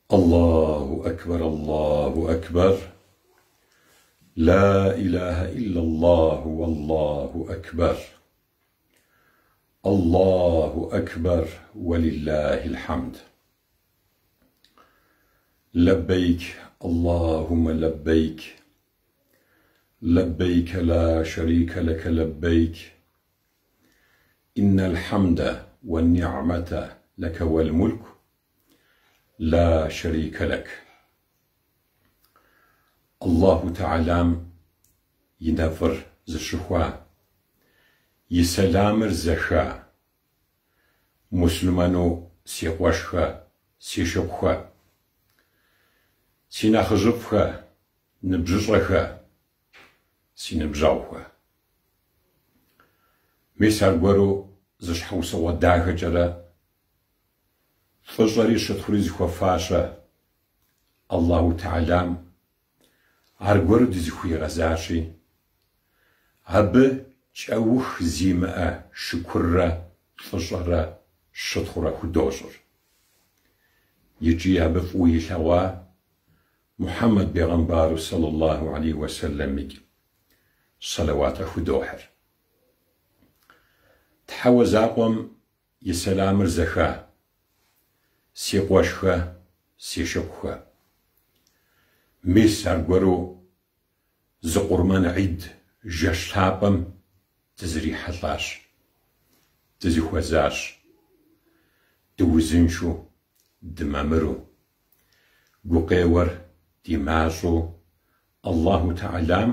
Аллаху акбар, Аллаху акбар, ла илаха иллаллаху валлаху акбар, Аллаху акбар валиллахил хамд. Лэббейк, Аллахуммэ лэббейк, лэббейкэ ла шэрикэ лэкэ лэббейк, иннэл хьэмдэ уэн-ни'мэтэ лэкэ уэл-мулку, ла шэрикэ лэк. Аллаху Тэхьэлам и нэфӏыр зыщыхуа, и сэламыр зэха муслъымэну си къуэшхэ, си шыпхъухэ, си нэхъыжьыфӏхэ, ныбжьыщӏэхэ, си ныбжьэгъухэ. Мис аргуэру зы щхьэусыгъуэ дахэкӏэрэ Фӏыщӏэри щытхъури зыхуэфащэ Аллаху Тэхьэлам аргуэру дызыхуигъэзащи, абы кӏэух зимыӏэ шыкуррэ фӏыщӏэрэ щытхъурэ худощӏыр. Икӏи абы фӏыуэ илъэгъуа Мухьэммэд бегъымбару сэллаллаху алейхи уэсэлэмикӏ сэлэуат къыхудохьыр. Тхьэуэ закъуэм и сэламыр зэха, си къуэшхэ, си шыпхъухэ. Мис аргуэру зы Къурмэн Гьид жэщ лъапӏэм дызрихьэлӏащ, дызыхуэзащ, дыузыншэу, дымамыру, гукъеуэр ди мащӏэу Аллаху Тэхьэлам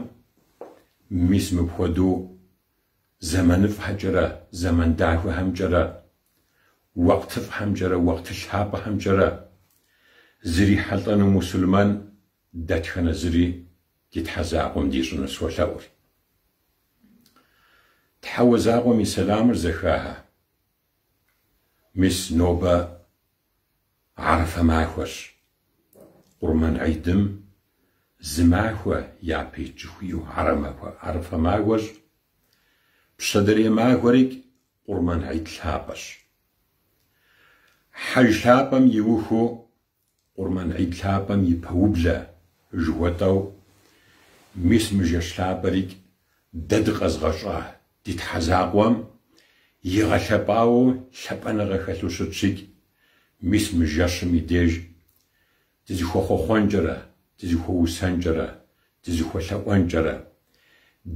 мис мыпхуэдэу Зэманыфӏхэмкӏэрэ, зэман дахэхэмкӏэрэ, уэкътыфӏхэмкӏэрэ, уэкъты лъапӏэхэмкӏэрэ зрихьэлӏэну мусульмэн дэтхэнэ зыри ди Тхьэ закъуэм дищӏыну солъэӏур. Тхьэуэ закъуэм и сэламыр зэхахэ. Мис нобэ Гьэрэфэ махуэщ. Къурмэн Гьидым зы махуэ япэ ит жыхуиӏэу Гьэрэфэ махуэщ. Пщэдэрей махуэрикӏ Къурмэн Гьид лъапӏэщ. Хьэж лъапӏэм иухыу Къурмэн Гьид лъапӏэм и пэублэ жыхуэтӏэу, мис мы жэщ лъапӏэрикӏ дэ дыкъэзгъэщӏа ди Тхьэ закъуэм игъэлъэпӏауэ лъапӏэныгъэ хэлъу щытщикӏ, мис мы жэщым и деж дызыхуэхъуэхъуэнкӏэрэ, дызыхуэусэнкӏэрэ, дызыхуэлъэӏуэнкӏэрэ,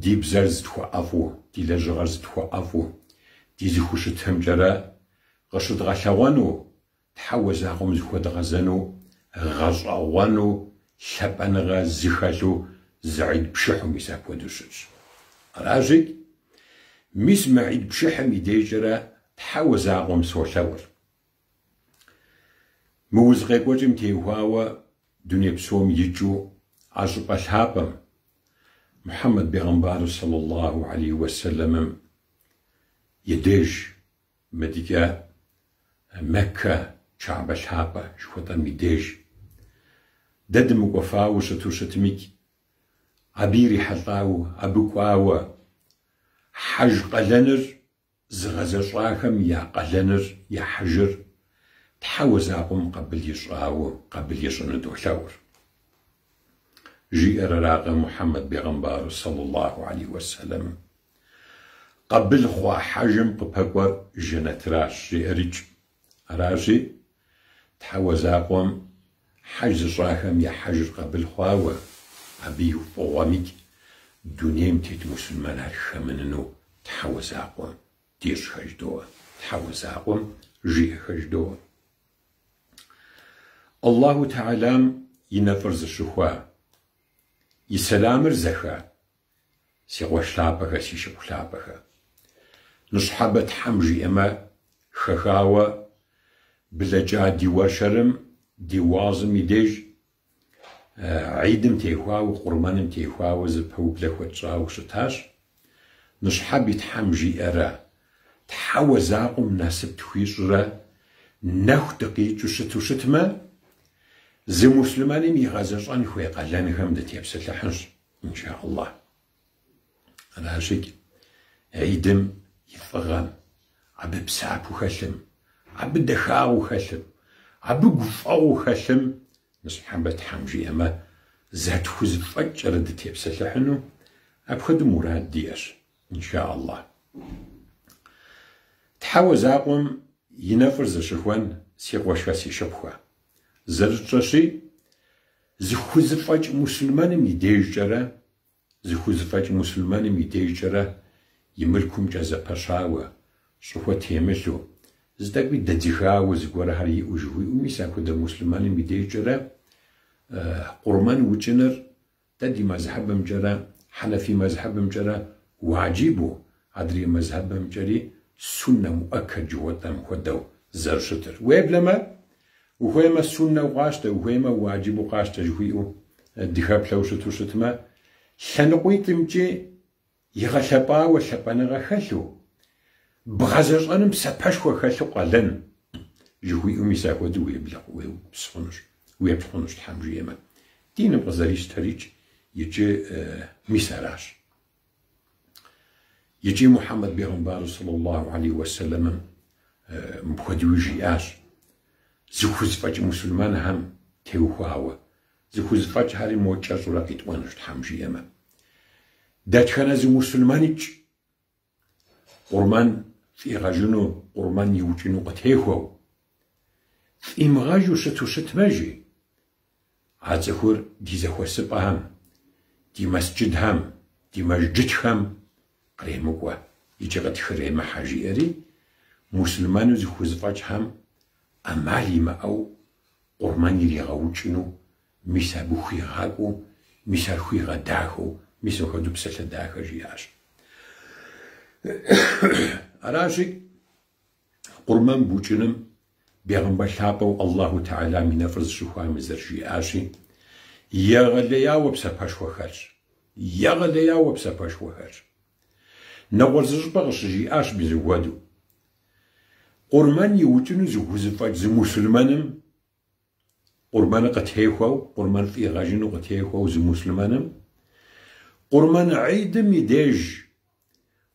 ди бзэр зытхуэӏэфӏу, ди лэжьыгъэр зытхуэӏэфӏу, ди зыхущытымкӏэрэ къыщыдгъэлъэгъуэну Тхьэуэ закъуэм зыхуэдгъэзэну гъэщӏэгъуэну, лъапӏэныгъэ зыхэлъу зы гьид пшыхьу мис апхуэдэу щытщ. Аращи, мис мы гьид пшыхьым и дежкӏэрэ Тхьэуэ закъуэм солъэӏур. Мы уз къекӏуэкӏым теухуауэ дуней псом икӏыу а щӏыпӏэ лъапӏэм Мухьэммэд бегъымбару сэллаллаху алейхи уэсэлэмым и деж Мыдкӏэ Мэккэ, Чабэ лъапӏэ жыхуэтӏэм и деж. Дэ дымыкӏуэфауэ щыту щытмикӏ, абы ирихьэлӏауэ, абы кӏуауэ, хьэж къалэныр зыгъэзэщӏахэм я къалэныр, я хьэжыр Тхьэуэ закъуэм къабыл ищӏауэ, къабыл ищӏыну долъэӏур. Жиӏэр аракъэ Мухьэммэд бегъымбару сэллаллаху алейхи уэсэлэмым. Къабыл хъуа хьэжым къыпэкӏуэр жэнэтращ, жеӏэрикӏ. Аращи, Тхьэуэ закъуэм хьэж зыщӏахэм я хьэжыр къабыл хъуауэ, абы и фӏыгъуэмикӏ дунейм тет мусульмэнхэр хэмыныну Тхьэуэ закъуэм дищӏхэ жыдоӏэ, Тхьэуэ закъуэм жиӏэхэ жыдоӏэ. Аллаху Тэхьэлам и нэфӏыр зыщыхуа, и сэламыр зэха Си къуэш лъапӏэхэ, си шыпхъу лъапӏэхэ. Ныщхьэбэ Тхьэм жиӏэмэ, хэхауэ блэкӏа ди уэршэрым, ди уазым и деж гьидым техуауэ, къурмэным техуауэ зы пэублэ хуэтщӏауэ щытащ. Ныщхьэби Тхьэм жиӏэрэ, Тхьэуэ закъуэм насып тхуищӏрэ нэху дыкъикӏыу щыту щытмэ, зы муслъымэным игъэзэщӏэн хуей къалэнхэм дытепсэлъыхьынщ. Иншааллах. Аращикӏ, гьидым и фӏыгъэм, абы псапэу хэлъым, абы дахагъэу хэлъым, абы гуфӏэгъуэу хэлъым. ныщхьэбэ Тхьэм жиӏэмэ, зэрытхузэфӏэкӏкӏэрэ дытепсэлъыхьыну апхуэдэу мурад диӏэщ, инша Аллах. Тхьэуэ закъуэм и нэфӏыр зыщыхуэн си къуэшхэ си шыпхъухэ. Зэрытщӏэщи, зыхузэфӏэкӏ муслъымэным и дежкӏэрэ, зыхузэфӏэкӏ муслъымэным и дежкӏэрэ и мылъкумкӏэ зэпэщауэ, щӏыхуэ темылъу, зы тӏэкӏуи дэдзыхауэ зыгуэрхэр иӏэу жыхуиӏэу, мис апхуэдэ муслъымэным и дежкӏэрэ къурмэн укӏыныр Дэ ди мэзхьэбымкӏэрэ, хьэнэфий мэзхьэбымкӏэрэ уаджибу, адрей мэзхьэбымкӏэри суннэ муӏэккэд жыхуэтӏэм хуэдэу зэрыщытыр. Уеблэмэ, ухуеймэ суннэу къащтэ, ухуеймэ уаджибу къащтэ жыхуиӏэу дыхэплъэу щыту щытмэ, лъэныкъуитӏымкӏи Игъэлъэпӏауэ лъапӏэныгъэ хэлъу, бгъэзэщӏэным псапэшхуэ хэлъу къалэн жыхуиӏэу мис апхуэдэу уеупс хъунущ, уеплъ хъунущ Тхьэм жиӏэмэ. Диным къызэрищтэрикӏ икӏи мис аращ. Икӏи Мухьэммэд бегъымбару саллаллаху алейхи уэсэлэмым мыпхуэдэуи жиӏащ, зыхузэфӏэкӏ мусульманхэм теухуауэ. Зыхузэфӏэкӏхэри мо кӏэщӏурэ къитӏуэнущ, Тхьэм жиӏэмэ. Дэтхэнэ зы мусульмэникӏ къурмэн фӏигъэжыну, къурмэн иукӏыну къытехуэу, фӏимыгъэжу щыту щытмэ, жи, а цӏыхур ди зэхуэсыпӏэхэм, ди мэсджыдхэм, ди мэжджытхэм къремыкӏуэ икӏи къытхремыхьэ, жиӏэри, мусульмэну зыхузэфӏэкӏхэм ӏэмал имыӏэу къурмэн иригъэукӏыну, мис абы хуигъакӏуэу, мис ар хуигъэдахэу, мис апхуэдэу псалъэ дахэ жиӏащ. Аращи, къурмэн букӏыным бегъымбар лъапӏэу Аллаху Тэхьэлам и нэфӏыр зыщыхуами зэрыжиӏащи, егъэлеяуэ псапэшхуэ хэлъщ. Егъэлеяуэ псапэшхуэ хэлъщ. Нэгъуэщӏ зы щӏыпӏэ къыщыжиӏащ мис мыпхуэдэу. Къурмэн иукӏыну зыхузэфӏэкӏ зы муслъымэным, къурмэныр къытехуэу, къурмэн фӏигъэжыну къытехуэу зы муслъымэным, къурмэн гьидым и деж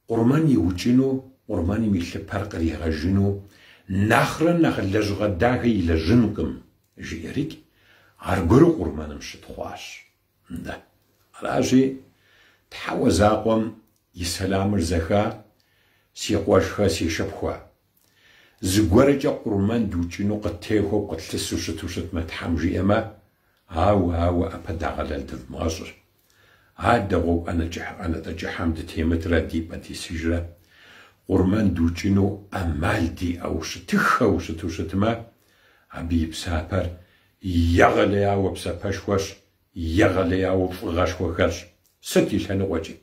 къурмэн иукӏыну, къурмэным и лъыпэр къригъэжыну нэхърэ нэхъ лэжьыгъэ дахэ илэжьынкъым, жиӏэрикӏ, аргуэру къурмэным щытхъуащ. Нтӏэ. Аращи, Тхьэуэ закъуэм и сэламыр зэха, си къуэшхэ, си шыпхъухэ. Зыгуэркӏэ къурмэн дукӏыну къыттехуэу къытлъысу щыту щытмэ, Тхьэм жиӏэмэ, ауэ, ауэ ӏэпэ дагъэлэл дывмыгъэщӏыр. Адэ гъуэгу ӏэнатӏэ кӏыхьэм дытемытрэ ди пӏэ дисыжрэ, къурмэн дукӏыну ӏэмал диӏэу щытыххэу щыту щытмэ, абы и псапэр Егъэлеяуэ псапэшхуэщ, егъэлеяуэ фӏыгъэшхуэ хэлъщ, сыт и лъэныкъуэкӏи.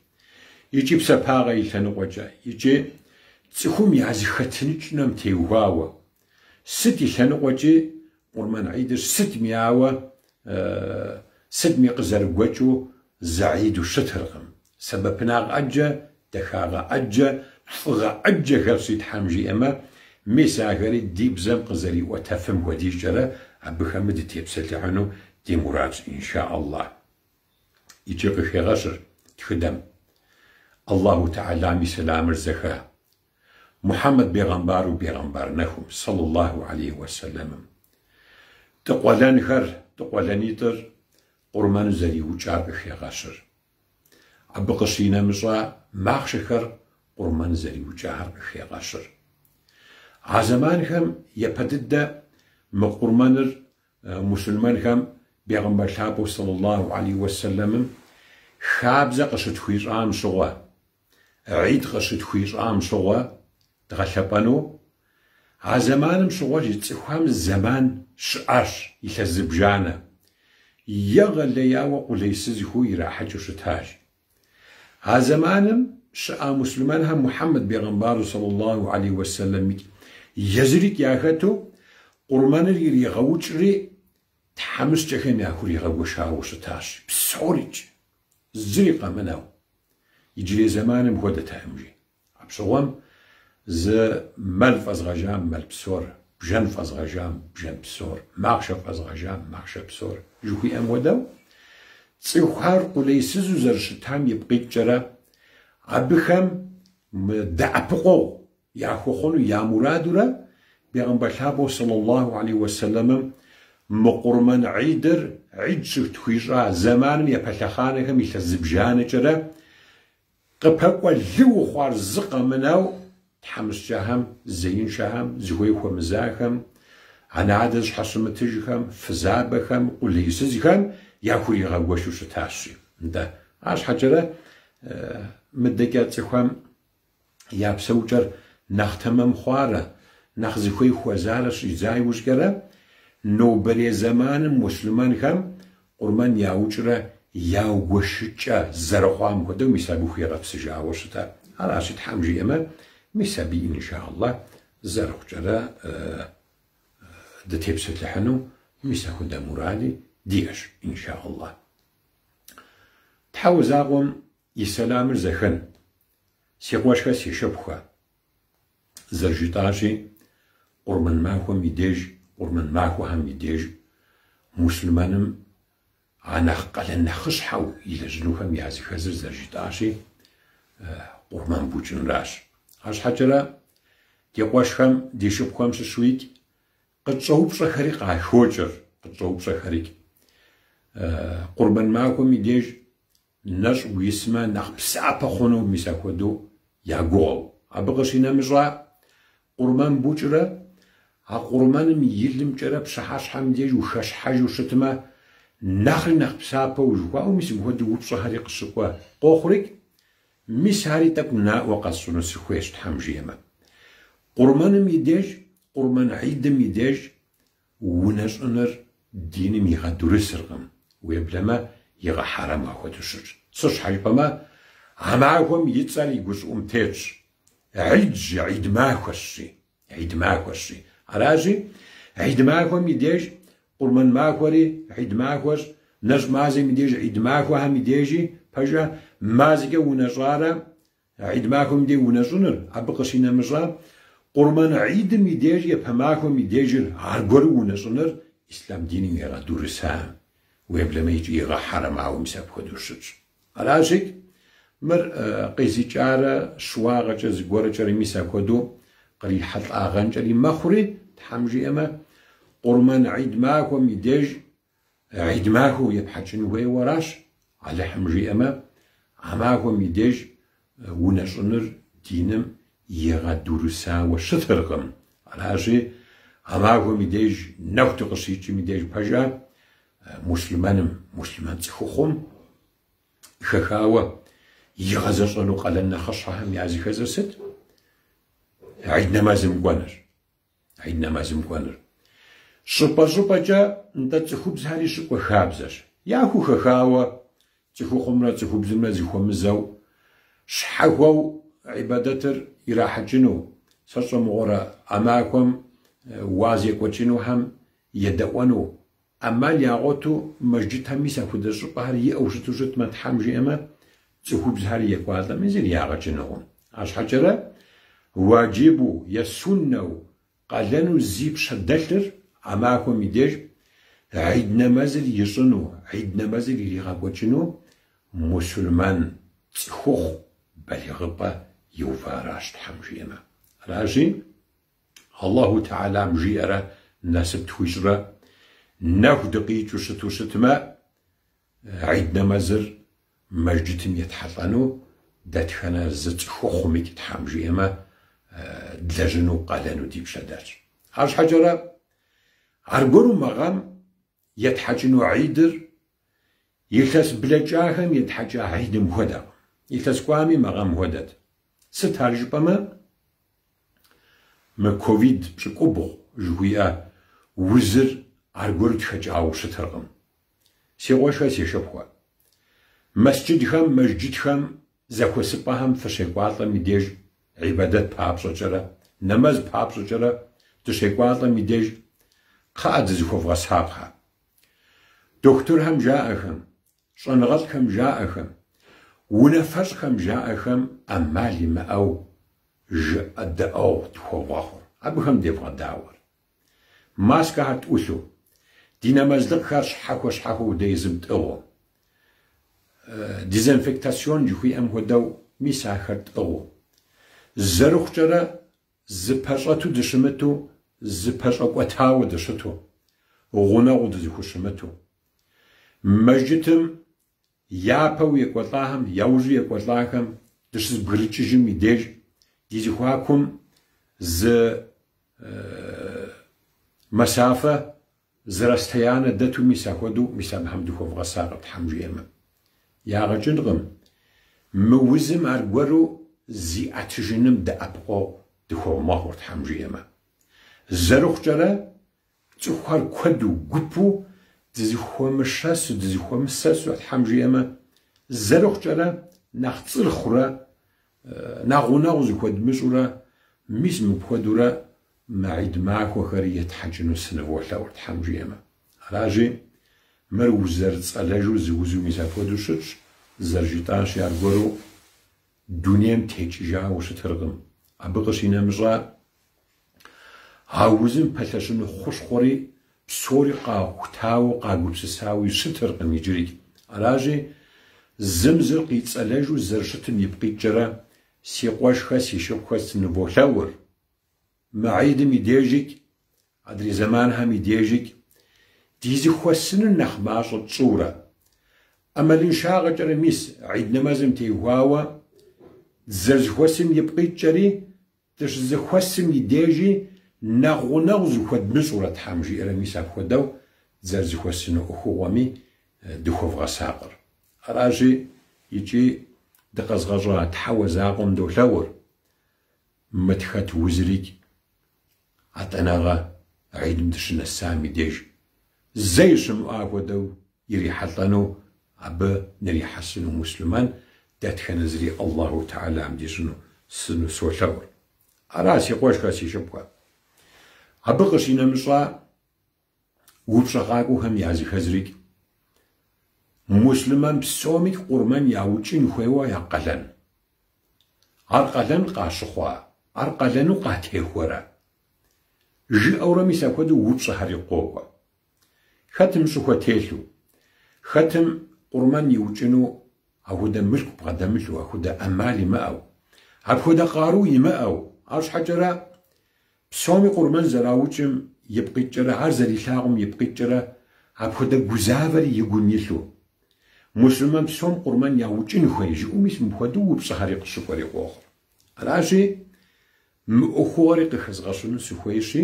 Икӏи псапагъэ и лъэныкъуэкӏэ, икӏи цӏыхум я зыхэтыныкӏынэм теухуауэ. Сыт и лъэныкъуэкӏи Къурмэн гьидыр сытми ауэ, сытми къызэрыгуэкӏыу зы гьиду щытыркъым. Сэбэпынагъ ӏэджэ, дахагъэ ӏэджэ, фӏыгъэ ӏэджэ хэлъщи, Тхьэм жиӏэмэ, мис ахэри ди бзэм къызэриӏуэтэфым хуэдизкӏэрэ абыхэми дытепсэлъыхьыну ди мурадщ, инша Аллах. Икӏи къыхегъэщыр тхыдэм, Аллаху Тэхьэлам и сэламыр зэха, Мухьэммэд бегъымбару бегъымбар нэхум, сэллаллаху алейхи уэсэлэмым, тӏы къуэлэнхэр, тӏы къуэлэнитӏыр къурмэну зэриукӏар къыхегъэщыр. Абы къыщинэмыщӏа махъшэхэр къурмэн зэриукӏар къыхегъэщыр. А зэманхэм япэ дыдэ мы къурмэныр мусульмэнхэм бегъымбар лъапӏэу сэллаллаху алейхи уэсэлэмым хабзэ къыщытхуищӏам щыгъуэ, гьид къыщытхуищӏам щыгъуэ дгъэлъэпӏэну, а зэманым щыгъуэ жи цӏыхухэм зэман щыӏащ илъэс зыбжанэ, егъэлеяуэ къулейсызхэу ирахьэкӏыу щытащ. А зэманым щыӏа муслъымэнхэм Мухьэммэд бегъымбару сэллаллаху алейхи уэсэлэмикӏ езырикӏ яхэту къурмэныр иригъэукӏри тхьэмыщкӏэхэм яхуригъэгуэшауэ щытащ, псорикӏ, зыри къэмынэу. Иджырей зэманым хуэдэтэкъым, жи. Апщыгъуэм зы мэл фӏэзгъэжам мэл псор, бжэн фӏэзгъэжам бжэн псор, махъшэ фӏэзгъэжам махъшэ псор жыхуиӏэм хуэдэу, цӏыхухэр къулейсызу зэрыщытам ипкъ иткӏэрэ, абыхэм дэӏэпыкъуэгъу яхуэхъуну я мурадурэ, Бегъымбар лъапӏэу сэллаллаху алейхи уэсэлэмым. Мы Къурмэн гьидыр гьид щытхуищӏа зэманым япэ лъэхъанэхэм илъэс зыбжанэкӏэрэ къыпэкӏуэ лыуэ хъуар зы къэмынэу тхьэмыщкӏэхэм, зеиншэхэм, зыхуей хуэмызахэм, анэ-адэ зыщхьэщымытыжхэм, фызабэхэм, къулейсызхэм яхуригъэгуэшу щытащ. Нтӏэ, арщхьэкӏэрэ мыдэкӏэ цӏыхухэм я псэукӏэр нэхъ тэмэм хъуарэ, нэхъ зыхуей хуэзарэ щӏидза иужькӏэрэ, нобэрей зэманым муслъымэнхэм къурмэн яукӏрэ яугуэшыкӏэ зэрыхъуам хуэдэу мис абы хуигъэпсыжауэ щыта. Аращи, Тхьэм жиӏэмэ, мис абы иншаллах зэрыхъукӏэрэ дытепсэлъыхьыну мис апхуэдэ муради диӏэщ, иншаллах. Тхьэуэ закъуэм и сэламыр зэхэн, си къуэшхэ, си шыпхъухэ, зэрыжытӏащи, къурмэн махуэм и деж, къурмэн махуэхэм и деж муслъымэным а нэхъ къалэн нэхъыщхьэу илэжьынухэм языхэзыр зэрыжытӏащи, къурмэн букӏынращ. Арщхьэкӏэрэ ди къуэшхэм, ди шыпхъухэм щыщуикӏ къытщӏэупщӏэхэри къахокӏыр, къытщӏэупщӏэхэрикӏ. Къурмэн махуэм и деж нэщӏ уисмэ, нэхъ псапэ хъуну мис апхуэдэу я гугъэу. Абы къыщинэмыщӏа, къурмэн букӏрэ, а къурмэным и лымкӏэрэ пщыхьэщхьэм деж ухэщхьэжу щытмэ, нэхъри нэхъ псапэу жыхуаӏэу мис мыпхуэдэу упщӏэхэри къыщыкӏуэ къохъурикӏ, мис ари тӏэкӏу наӏуэ къэсщӏыну сыхуейщ, Тхьэм жиӏэмэ. Къурмэным и деж, къурмэн гьидым и деж Унэщӏыныр диным игъэдурысыркъым, уеблэмэ игъэхьэрэм апхуэдэу щытщ. Сыт щхьэ жыпӏэмэ, а махуэм и цӏэр и гущӏыӏум тетщ. Гьидщ, гьид махуэщи, гьид махуэщи. Аращи, гьид махуэм и деж къурмэн махуэри гьид махуэщ, нэщӏ мазэм и деж гьид махуэхэм и дежи, пэжа, мазэкӏэ унэщӏарэ Гьид махуэм и деж унэщӏыныр, абы къыщинэмыщӏа, къурмэн гьидым и деж япэ махуэм и дежыр аргуэру унэщӏыныр ислъам диным игъэдурысам, уеблэмэ икӏи игъэхьэрэмауэ мис апхуэдэу щытщ. Аращикӏ, мыр къизыкӏарэ щыуагъэкӏэ зыгуэрэкӏэрэ мис апхуэдэу кърихьэлӏагъэнкӏэри мэхъури, Тхьэм жиӏэмэ, къурмэн гьид махуэм и деж Гьид махуэу епхьэкӏын хуейуэ аращ, Алыхьым жиӏэмэ, а махуэм и деж унэщӏыныр диным игъэдурысауэ щытыркъым. Аращи, а махуэм и деж нэху дыкъыщикӏым и деж пэжа муслъымэным, муслъымэн цӏыхухъум хэхауэ игъэзэщӏэну къалэн нэхъыщхьэхэм языхэзыр сыт? Гьид нэмэзым кӏуэныр. Гьид нэмэзым кӏуэныр. Щӏыпӏэ-щӏыпӏэкӏэ нтӏэ цӏыхубзхэри щыкӏуэ хабзэщ. Яхухэхауэ цӏыхухъумрэ цӏыхубзымрэ зыхуэмызэу щхьэхуэу ӏибадэтыр ирахьэкӏыну, сэ сщӏэмыгъуэрэ а махуэм уаз екӏуэкӏынухэм едэӏуэну, ӏэмал ягъуэту мэжджытхэм мис апхуэдэ щӏыпӏэхэр иӏэу щыту щытмэ, Тхьэм жиӏэмэ, цӏыхубзхэри екӏуалӏэми зыри ягъэ кӏынукъым. Арщхьэкӏэрэ уаджибу е суннэу къалэну зи пщэ дэлъыр а махуэм и деж гьид нэмэзыр ищӏыну, гьид нэмэзыр иригъэкӏуэкӏыну мусульмэн цӏыхухъу балигъыпӏэ иуваращ, Тхьэм жиӏэмэ. Аращи, Аллаху Тэхьэлам жиӏэрэ насып тхуищӏрэ нэху дыкъикӏыу щыту щытмэ, гьид нэмэзыр мэжджытым етхьэлӏэну дэтхэнэ зы цӏыхухъумикӏ Тхьэм жиӏэмэ, длэжьыну къалэну ди пщэ дэлъщ. Арщхьэкӏэрэ, аргуэру мы гъэм етхьэкӏыну гьидыр илъэс блэкӏахэм етхьэкӏа гьидым хуэдэкъым. Илъэс кӏуами мы гъэм хуэдэт. Сыт ар жыпӏэмэ, мы ковид пщӏыкӏубгъу жыхуиӏэ узыр аргуэру тхэкӏауэ щытыркъым. Си къуэшхэ, си шыпхъухэ, мэсджыдхэм, мэжджытхэм, зэхуэсыпӏэхэм фыщекӏуалӏэм и деж ӏибадэт папщӏэкӏэрэ, нэмэз папщӏэкӏэрэ дыщекӏуалӏэм и деж кхъыӏэ дызыхуэвгъэсапхъэ. Дохутырхэм жаӏэхэм, щӏэныгъэлӏхэм жаӏэхэм, унафэщӏхэм жаӏэхэм ӏэмал имыӏэу жыӏэдэӏуэгъу тхуэвгъэхъур, абыхэм девгъэдауэр. Маскэхэр тӏулъу, ди нэмэзлыкъхэр щхьэхуэ-щхьэхуэу дэ езым тӏыгъыу, дезинфектацион жыхуиӏэм хуэдэу мис ахэр тӏыгъыу. Зэрыхъукӏэрэ зыпэщӏэту дыщымыту, зыпэщӏэкӏуэтауэ дыщыту. гъунэгъуу дызэхущымыту. Мэжджытым япэу екӏуэлӏахэм, яужьу екӏуэлӏахэм дыщызбгрыкӏыжым и деж ди зэхуакум зы масафэ, зы расстоянэ дэту мис ахуэдэу, мис абыхэм дыхуэвгъэсакъ, Тхьэм жиӏэмэ. Ягъэ кӏынкъым. Мы узым аргуэру зиӏэтыжыным дэӏэпыкъуэгъу дыхуэвмыгъэхъур, Тхьэм жиӏэмэ. Зэрыхъукӏэрэ цӏыхухэр куэду, гупу дызыхуэмышэсу, дызыхуэмысэсу, Тхьэм жиӏэмэ, зэрыхъукӏэрэ нэхъ цӏырхъурэ, нэхъ гъунэгъу зыхуэдмыщӏурэ, мис мыпхуэдэурэ мы гьид махуэхэр етхьэкӏыну сыныволъэӏур, Тхьэм жиӏэмэ. Аращи, мыр узэрыцӏэлэжу зы узу мис апхуэдэу щытщ, зэрыжытӏащи, аргуэру дунейм текӏыжауэ щытыркъым. Абы къыщинэмыщӏа, а узым пэлъэщыну хущхъуэри псори къахутауэ, къагупсысауи щытыркъым иджыри. Аращи, зым зыр къицӏэлэжу зэрыщытым ипкъ иткӏэрэ, си къуэшхэ, си шыпхъухэ сыныволъэӏур. Мы гьидым и дежикӏ, адрей зэманхэм и дежикӏ, ди зыхуэсыныр нэхъ мащӏэ тщӏыурэ. ӏэмалыншагъэкӏэрэ мис гьид нэмэзым теухуауэ дызэрызэхуэсым ипкъ иткӏэри, дыщызэхуэсым и дежи нэхъ гъунэгъу зыхуэдмыщӏурэ Тхьэм жиӏэрэ мис апхуэдэу дызэрызэхуэсыну ӏуэхугъуэми дыхуэвгъэсакъыр. Аращи, икӏи дыкъэзгъэщӏа Тхьэуэ закъуэм долъэӏур. Мы тхэт узырикӏ атӏэнэгъэ гьидым дыщынэсам и деж зэи щымыӏа хуэдэу ирихьэлӏэну абы нрихьэсыну муслъымэн дэтхэнэ зыри Аллаху Тэхьэлам дищӏыну сынысолъэӏур. Ара, си къуэшхэ, си шыпхъухэ. Абы къыщинэмыщӏа упщӏэ къакӏуэхэм языхэзрикӏ муслъымэн псомикӏ къурмэн яукӏын хуейуэ я къалэн. Ар къалэн къащыхъуа, ар къалэну къатехуэрэ? Жиӏэурэ мис апхуэдэу упщӏэхэри къокӏуэ. Хэтым щӏыхуэ телъу, хэтым къурмэн иукӏыну апхуэдэ мылъку бгъэдэмылъу, апхуэдэ ӏэмал имыӏэу, апхуэдэ къару имыӏэу, арщхьэкӏэрэ псоми къурмэн зэраукӏым ипкъ иткӏэрэ, ар зэрилъагъум ипкъ иткӏэрэ, апхуэдэ гузавэри и гум илъу. Муслъымэн псом къурмэн яукӏын хуей жиӏэу мис мыпхуэдэу упщӏэхэри къыщыкӏуэри къохъур. Аращи, мы ӏуэхугъуэри къыхэзгъэщыну сыхуейщи,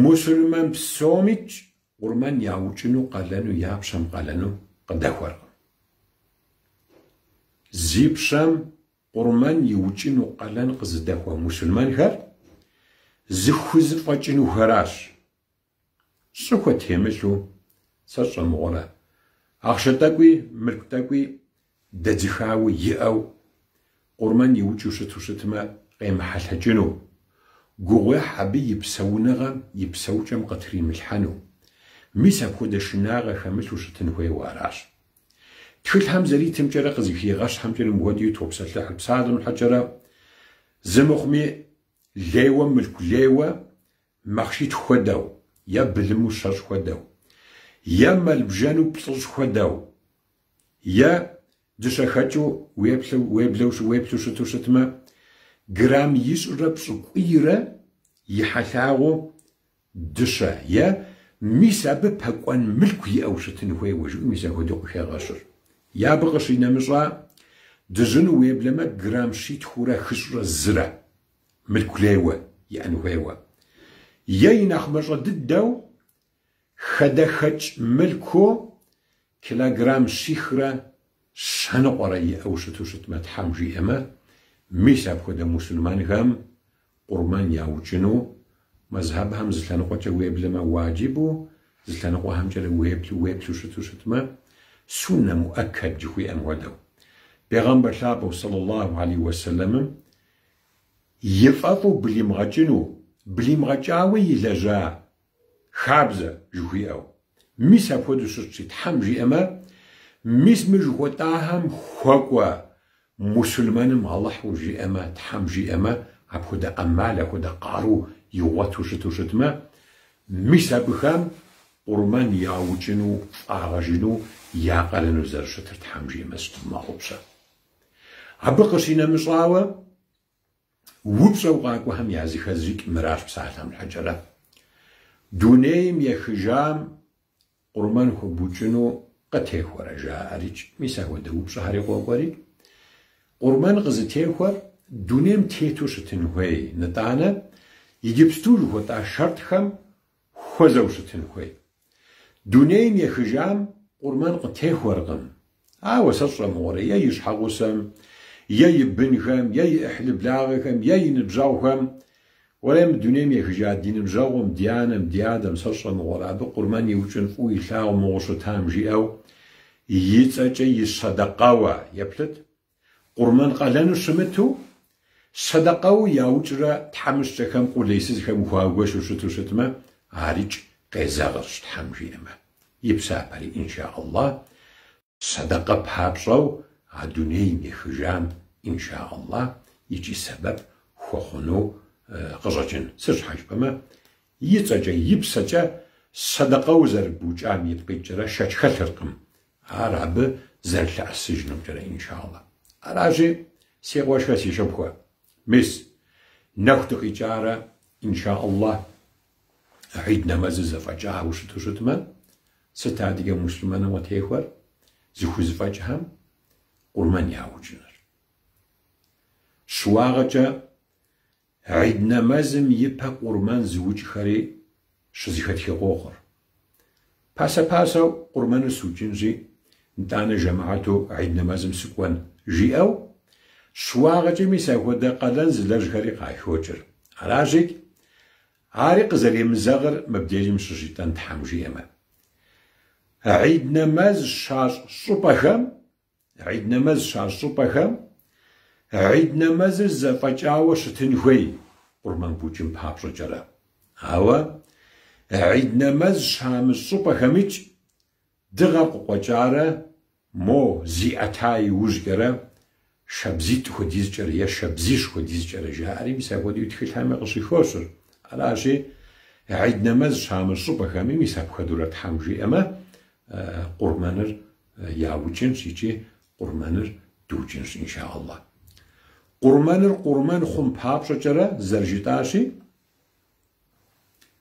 муслъымэн псомикӏ къурмэн яукӏыну къалэну я пщэм къалэну къыдэхуэркъым. Зи пщэм къурмэн иукӏыну къалэн къызыдэхуэ муслъымэнхэр зыхузэфӏэкӏынухэращ. Щӏыхуэ темылъу, сэ сщӏэ мыгъуэрэ, ахъшэ тӏэкӏуи, мылъку тӏэкӏуи дэдзыхауэ иӏэу, къурмэн иукӏыу щыту щытмэ, къемыхьэлъэкӏыну, гугъуехь абы и псэуныгъэм, и псэукӏэм къытримылъхьэну. Мис апхуэдэ шынагъэ хэмылъу щытын хуейуэ аращ. Тхылъхэм зэритымкӏэрэ къызыхигъэщхэмкӏэрэ мыпхуэдэуи топсэлъыхьыр псалъэм щхьэкӏэрэ, зы мыхъуми лейуэ, мылъку лейуэ, Махъшитху хуэдэу, е былыму щэщӏ хуэдэу, е мэл-бжэну плӏыщӏ хуэдэу, е дыщэхэкӏыу уеплъу, уеблэу, уеплъу щыту щытмэ, грамм ищӏрэ пщӏыкӏуийрэ и хьэлъагъыу дыщэ, е мис абы пэкӏуэн мылъку иӏэу щытын хуейуэ жиӏэу мис апхуэдэу къыхегъэщыр. Е абы къыщинэмыщӏа, дыжьыну уеблэмэ грамм щитхурэ хыщӏрэ зырэ. Мылъку лейуэ иӏэн хуейуэ. Е и нэхъ мащӏэ дыдэу хадэхэкӏ мылъкуу килограмм щихрэ щэныкъуэрэ иӏэу щыту щытмэ, Тхьэм жиӏэмэ, мис апхуэдэ мусульманхэм къурмэн яукӏыну мэзхьэбхэм зы лъэныкъуэкӏэ уеблэмэ уаджибу, зы лъэныкъуэхэмкӏэрэ уеплъу щыту щытмэ, суннэ муӏэккэд жыхуиӏэм хуэдэу. Бегъэмбар лъапӏэу саллаллаху алейхи уэсэлэмым И фӏэфӏу блимыгъэкӏыну, блимыгъэкӏауэ илэжьа хабзэ жыхуиӏэу. Мис апхуэдэу щытщи, Тхьэм жиӏэмэ, мис мы жыхуэтӏахэм хуэкӏуэ мусульмэным Алыхьу жиӏэмэ, Тхьэм жиӏэмэ, апхуэдэ ӏэмал, апхуэдэ къару игъуэту щыту щытмэ, мис абыхэм къурмэн яукӏыну, фӏагъэжыну я къалэну зэрыщытыр Тхьэм жиӏэмэ, зыщыдвмыгъэгъупщэ. Абы къыщинэмыщӏауэ, упщӏэу къакӏуэхэм языхэзрикӏ мыращ псалъэм щхьэкӏэрэ. Дунейм ехыжам къурмэн хуэбукӏыну къытехуэрэ жаӏэрикӏ, мис ахуэдэ упщӏэхэри къокӏуэри, къурмэн къызытехуэр дунейм тету щытын хуей, нытӏанэ иджыпсту жыхуэтӏа шэртӏхэм хуэзэу щытын хуей. Дунейм ехыжам къурмэн къытехуэркъым. Ауэ сэ сщӏэ мыгъуэрэ, е и щхьэгъусэм, е и бынхэм, е и ӏыхьлы благъэхэм, е и ныбжьэгъухэм, уэрей мы дунейм ехыжа ди ныбжьэгъум, ди анэм, ди адэм, сэ сщӏэ мыгъуэрэ, абы къурмэн иукӏын фӏыуэ илъагъу мыгъуэу щытам, жиӏэу и цӏэкӏэ и сэдэкъэуэ, еплъыт, Къурмэн къалэну щымыту, сэдэкъэу яукӏрэ тхьэмыщкӏэхэм къулейсызхэм хуагуэшу щыту щытмэ, арикӏ къезэгъырщ, Тхьэм жиӏэмэ. И псапэри, инша Аллах, сэдэкъэ папщӏэу а дунейм ехыжам, инша Аллах, икӏи сэбэп хуэхъуну къыщӏэкӏын. Сыт щхьэ жыпӏэмэ, и цӏэкӏэ, и псэкӏэ сэдэкъэу зэрыбукӏам ипкъ иткӏэрэ шэч хэлъыркъым Ар абы зэрылъэӏэсыжынумкӏэрэ, иншалла. Аращи, си къуэшхэ, си шыпхъухэ, мис, нэху дыкъикӏарэ, иншалла, гьид нэмэзыр зэфӏэкӏауэ щыту щытмэ, сыт адыгэ муслъымэным къытехуэр зыхузэфӏэкӏхэм къурмэн яукӏыныр. Щыуагъэкӏэ Гьид нэмэзым и пэ къурмэн зыукӏхэри щызэхэтхи къохъур. Пасэ-пасэу къурмэныр сукӏынщи, нтӏанэ жэмыхьэту гьид нэмэзым сыкӏуэн, жиӏэу, щыуагъэкӏэ мис апхуэдэ къалэн зылэжьхэри къахокӏыр. Аращикӏ, ари къызэремызэгъыр мыбдежым щыжытӏэн Тхьэм жиӏэмэ. Гьид нэмэз щащӏ щӏыпӏэхэм Гьид нэмэз щащӏ щӏыпӏэхэм гьид нэмэзыр зэфӏэкӏауэ щытын хуей къурмэн букӏын папщӏэкӏэрэ. Ауэ гьид нэмэз щамыщӏ щӏыпӏэхэмикӏ дыгъэр къыкъуэкӏарэ мо зиӏэта иужькӏэрэ шабзитӏ хуэдизкӏэрэ е шабзищ хуэдизкӏэрэ жаӏэри мис апхуэдэуи тхылъхэми къыщыхощыр. Аращи, гьид нэмэз щамыщӏ щӏыпӏэхэми мис апхуэдэурэ Тхьэм жиӏэмэ, къурмэныр яукӏынщ икӏи къурмэныр дукӏынщ, инша Аллах. Къурмэныр къурмэн хъун папщӏэкӏэрэ зэрыжытӏащи,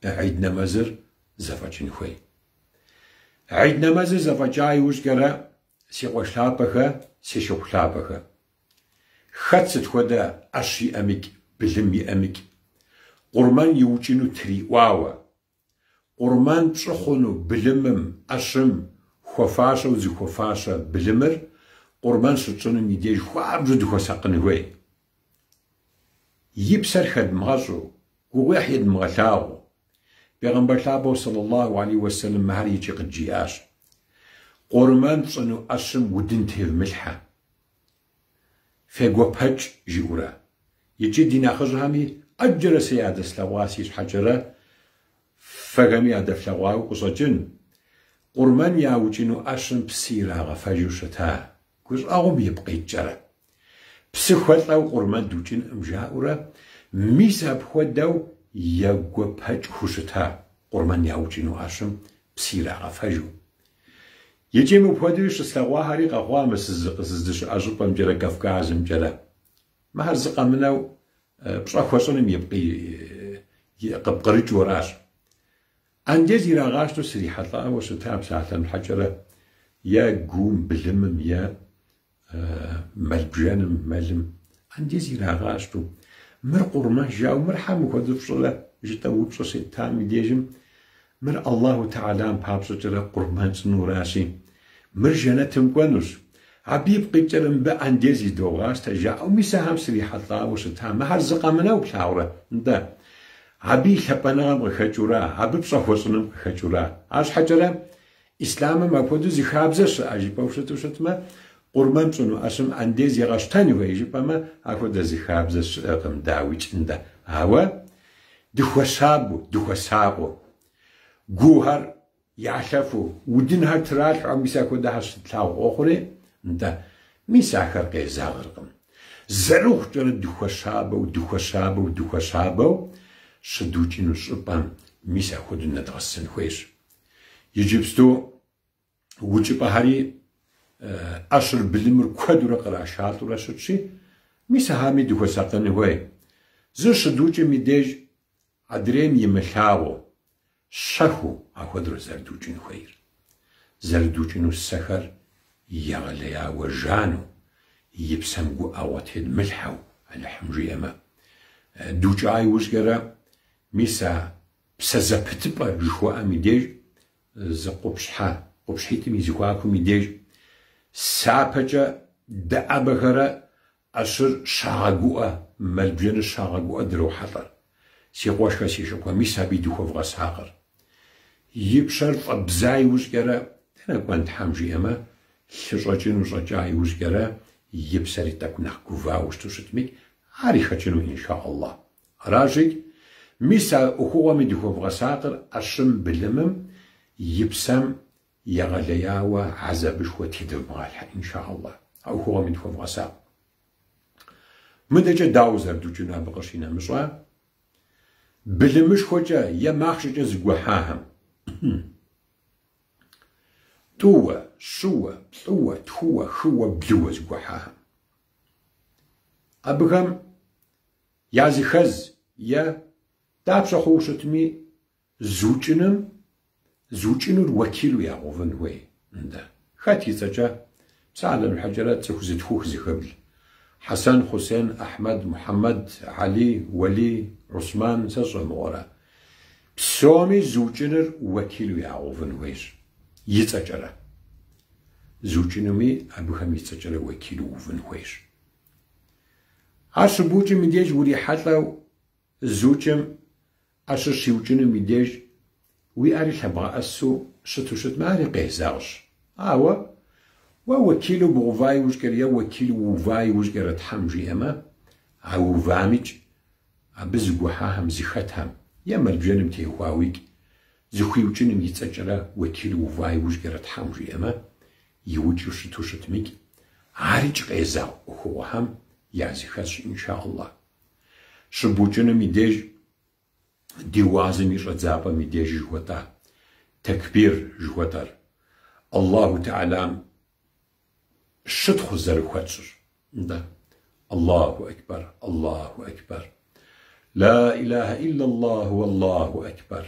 гьид нэмэзыр зэфӏэкӏын хуей. Гьид нэмэзыр зэфӏэкӏа иужькӏэрэ, си къуэш лъапӏэхэ, си шыпхъу лъапӏэхэ, хэт сыт хуэдэ ӏэщ иӏэмикӏ, былым иӏэмикӏ, къурмэн иукӏыну триӏуауэ, Къурмэн пщӏы хъуну былымым, ӏэщым хуэфащэу зыхуэфащэ былымыр къурмэн щытщӏыным и деж хуабжьу дыхуэсакъын хуей. И псэр хэдмыгъэщӏу, гугъуехь едмыгъэлъагъуу. Бегъымбар лъапӏэу сэллаллаху алейхи уэсэлэм мыхэр икӏи къыджиӏащ, Къурмэн пщӏыну ӏэщым удын тевмылъхьэ. Фегуэпэкӏ, жиӏэурэ. Икӏи ди нэхъыжьхэми ӏэджэрэ сэ ядэслъэгъуа си щхьэкӏэрэ фэхэми ядэфлъэгъуауэ къыщӏэкӏын, къурмэн яукӏыну ӏэщым псы ирагъэфэжу щыта гущӏэгъум ипкъ иткӏэрэ. Псы хуэлӏэу къурмэн дукӏынкъым, жаӏэурэ, мис апхуэдэу егуэпэкӏыу щыта къурмэн яукӏыну ӏэщым псы ирагъэфэжу. Икӏи мыпхуэдэуи щыслъэгъуахэри къэхъуа мы сыздыщыӏэ щӏыпӏэмкӏэрэ Кавказымкӏэрэ. Мыхэр зы къэмынэу пщӏэ хуэщӏыным къыпкърыкӏыу аращ. Андез ирагъащтэу срихьэлӏауэ щыта псалъэм щхьэкӏэрэ е гуум, былымым, е мэл-бжэным, мэлым андез ирагъащтэу. Мыр къурмэн жаӏэу, мыр хьэ мыхуэдэу фщӏырэ, жытӏэу упщӏэ щеттам и дежым, мыр Аллаху Тэхьэлам папщӏэкӏэрэ къурмэн тщӏынуращи, мыр жэнэтым кӏуэнущ. Абы ипкъ иткӏэрэ мыбы андез идогъащтэ, жаӏэу мис ахэм срихьэлӏауэ щыта. Мыхэр зы къэмынэу плъагъурэ? Нтӏэ. Абы и лъапӏэныгъэм къыхэкӏыура, абы пщӏэ хуэщӏыным къыхэкӏыура. Арщхьэкӏэрэ Ислъамым апхуэдэу зы хабзэ щыӏэ жыпӏэу щыту щытмэ, къурмэн пщӏыну ӏэщым андез егъэщтэн хуей жыпӏэмэ, апхуэдэ зы хабзэ щыӏэкъым, дауикӏ, нтӏэ. Ауэ дыхуэщабэу, дыхуэсакъыу, гухэр ялъэфу, удынхэр тралъхьэу мис апхуэдэхэр щытлъагъу къохъури, нтӏэ, мис ахэр къезэгъыркъым. Зэрыхъукӏэрэ дыхуэщабэу, дыхуэщабэу, дыхуэщабэу щыдукӏыну щӏыпӏэм мис апхуэдэу нэдгъэсын хуейщ. Иджыпсту укӏыпӏэхэри ӏэщыр былымыр куэдурэ кърашалӏэурэ щытщи, мис ахами дыхуэсакъын хуей. Зыр щыдукӏым и деж адрейм имылъагъуу. щэхуу ахуэдэурэ зэрыдукӏын хуейр. Зэрыдукӏыну сэхэр егъэлеяуэ жану, и псэм гуӏэгъуэ тедмылъхьэу, Алыхьым жиӏэмэ. Дукӏа иужькӏэрэ, мис а псэ зэпытыпӏэ жыхуаӏэм и деж, зы къупщхьэ, къупщхьитӏым и зэхуакум и деж, сапэкӏэ дэӏэбэхэрэ ӏэщыр щагъэгуӏэ, мэл-бжэныр щагъэгуӏэ дрохьэлӏэр. Си къуэшхэ, си шыпхъухэ, мис абыи дыхуэвгъэсакъыр. И пщэр фӏэбза иужькӏэрэ, дэнэ кӏуэн Тхьэм жиӏэмэ, лъы щӏэкӏыну щӏэкӏа иужькӏэрэ, и псэри тӏэкӏу нэхъ гувауэ щыту щытми, ари хэкӏыну инша Аллах. Аращи, мис а ӏуэхугъуэми дыхуэвгъэсакъыр ӏэщым былымым и псэм егъэлеяуэ гьэзабышхуэ тедывмыгъалъхьэ, инша Аллах. А ӏуэхугъуэми дыхуэвгъэсакъ. Мыдэкӏэ дауэ зэрыдукӏыну абы къыщинэмыщӏа? Былымышхуэкӏэ е махъшэкӏэ зыгуэхьахэм. Тӏууэ, щыуэ, плӏыуэ, тхууэ, хыуэ, блыуэ зыгуэхьахэм. Абыхэм языхэз е дапщэ хъууэ щытми, Зукӏыным, зукӏынур уэкилу ягъэувын хуей. Нтӏэ. Хэт и цӏэкӏэ? Псалъэм щхьэкӏэрэ цӏыху зытхух зыхыбл. Хьэсэн, Хъусен, Ахьмэд, Мухьэмэд, Али, Уэли, Усман, сэ сщӏэ мыгъуэрэ. Псоми зукӏыныр уэкилу ягъэувын хуейщ. И цӏэкӏэрэ. Зукӏынуми абыхэм и цӏэкӏэрэ уэкилу увын хуейщ. Ар щыбукӏым и деж урихьэлӏэу Зукӏым ӏэщыр щиукӏынум и деж уи ӏэри лъэбгъэӏэсу щыту щытмэ, ари къезэгъщ. Ауэ уэ уэкилу бгъэува иужькӏэрэ е уэкилу уува иужькӏэрэ Тхьэм жиӏэмэ, а увамикӏ, абы зыгухьахэм, зыхэтам е мэл-бжэным теухуауикӏ, зыхуиукӏыным и цӏэкӏэрэ уэкилу ува иужькӏэрэ Тхьэм жиӏэмэ, иукӏыу щыту щытмикӏ, арикӏ къезэгъ ӏуэхугъуэхэм языхэзщ, инша Аллах. Щыбукӏыным и деж, ди уазым и щӏэдзапӏэм и деж жыхуэтӏа тэкбир жыхуэтӏэр, Аллаху Тэхьэлам щытхъу зэрыхуэтщӏыр. Нтӏэ, Аллаху Акбар, Аллаху Акбар. Ла илахэ иллаллаху уаллаху Акбар.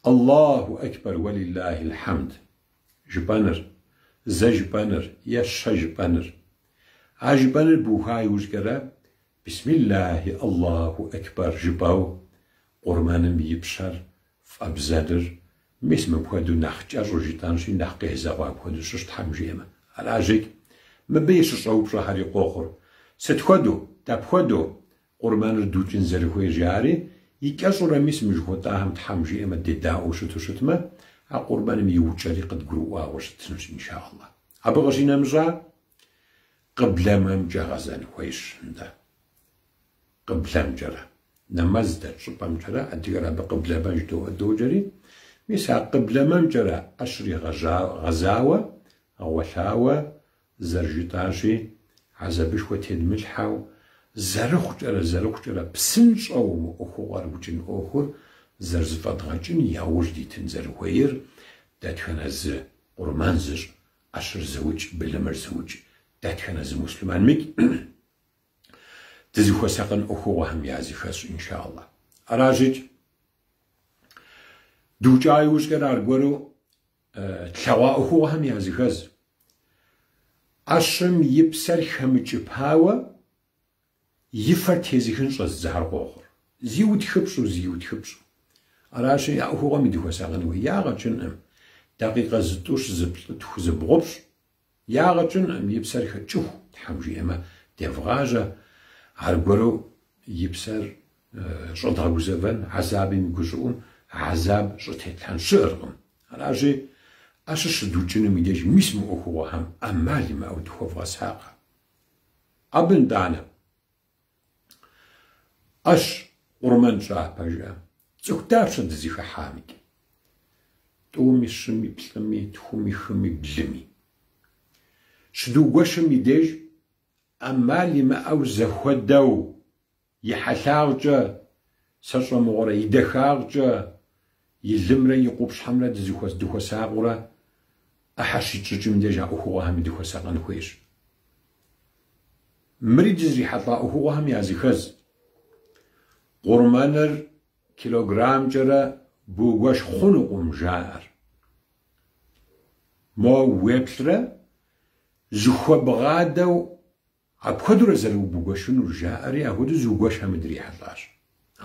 Аллаху Акбар уалиллахил хьэмд. Жыпӏэныр, зэ жыпӏэныр е щэ жыпӏэныр. А жыпӏэныр быуха иужькӏэрэ Бисмиллахи Аллаху Акбар жыпӏэу къурмэным и пщэр фӏэбзэныр мис мыпхуэдэу нэхъ кӏэщӏу жытӏэнщи, нэхъ къезэгъыу апхуэдэу щыщ Тхьэм жиӏэмэ. Аращикӏ, мыбы щыщӏэупщӏэхэри къохъур. Сыт хуэдэу, дапхуэдэу къурмэныр дукӏын зэрыхуейр жари, и кӏэщӏурэ мис мы жыхуэтӏахэм Тхьэм жиӏэмэ дедаӏуэу щыту щытмэ, а къурмэным и укӏэри къыдгурыӏуауэ щытынущ, инша Аллах. Абы къыщинэмыщӏа, Къыблэмэмкӏэ гъэзэн хуейщ, нтӏэ. Къыблэмкӏэрэ. Нэмэз здэт щӏыпӏэмкӏэрэ, адыгэр абы къыблэмэ жыдоӏэ доджэри, мис а къыблэмэмкӏэрэ ӏэщыр гъэзауэ, гъуэлъауэ, зэрыжытӏащи, хьэзабышхуэ тедмылъхьэу, зэрыхъукӏэрэ, зэрыхъукӏэрэ псынщӏэу мы ӏуэхугъуэр укӏын ӏуэхур зэрызэфӏэдгъэкӏын яужь дитын зэрыхуейр дэтхэнэ зы къурмэн зыщӏ ӏэщыр зыукӏ, былымыр зыукӏ, дэтхэнэ зы муслъымэнмикӏ дызыхуэсакъын ӏуэхугъуэхэм языхэзщ, инша Аллах. Аращикӏ, дукӏа иужькӏэрэ аргуэру тлъэгъуа ӏуэхугъуэхэм языхэз. ӏэщым и псэр хэмыкӏыпауэ И фэр тезыхын щӏэзыдзахэр къохъур. Зиутхыпщӏу, зиутхыпщӏу. Аращи, а ӏуэхугъуэми дыхуэсакъын хуей. Ягъэ кӏынкъым. Дакъикъэ зытӏущ, зыплӏытху, зыбгъупщӏ. Ягъэ кӏынкъым, и псэр хэкӏыху, Тхьэм жиӏэмэ, девгъажьэ. Аргуэру и псэр щӏэдгъэгузэвэн, хьэзабым и гущӏыӏум хьэзаб щӏытетлъхьэн щыӏэркъым. Аращи, ӏэщыр щыдукӏынум и деж мис мы ӏуэхугъуэхэм ӏэмал имыӏэу дыхуэвгъэсакъ. Абы нтӏанэ ӏэщ къурмэн тщӏа пэжа? Цӏыху дапщэ дызыхыхьамикӏ? Тӏуми, щыми, плӏыми, тхуми, хыми, блыми. Щыдугуэшым и деж ӏэмал имыӏэу зэхуэдэу И хьэлъагъкӏэ, сэ сщӏэ мыгъуэрэ, и дахагъкӏэ, и лымрэ и къупщхьэмрэ дыхуэсакъыурэ ӏыхьэ щитщӏыкӏым деж а ӏуэхугъуэхэми дыхуэсакъын хуейщ. Мыри дызрихьэлӏа ӏуэхугъуэхэм языхэз. Къурмэныр килограммкӏэрэ Бугуэш хъунукъым, жаӏэр. Мо уеплърэ зыхуэбгъадэу апхуэдэурэ зэрыубгуэшынур, жаӏэри апхуэдэу зыугуэшхэми дрихьэлӏащ.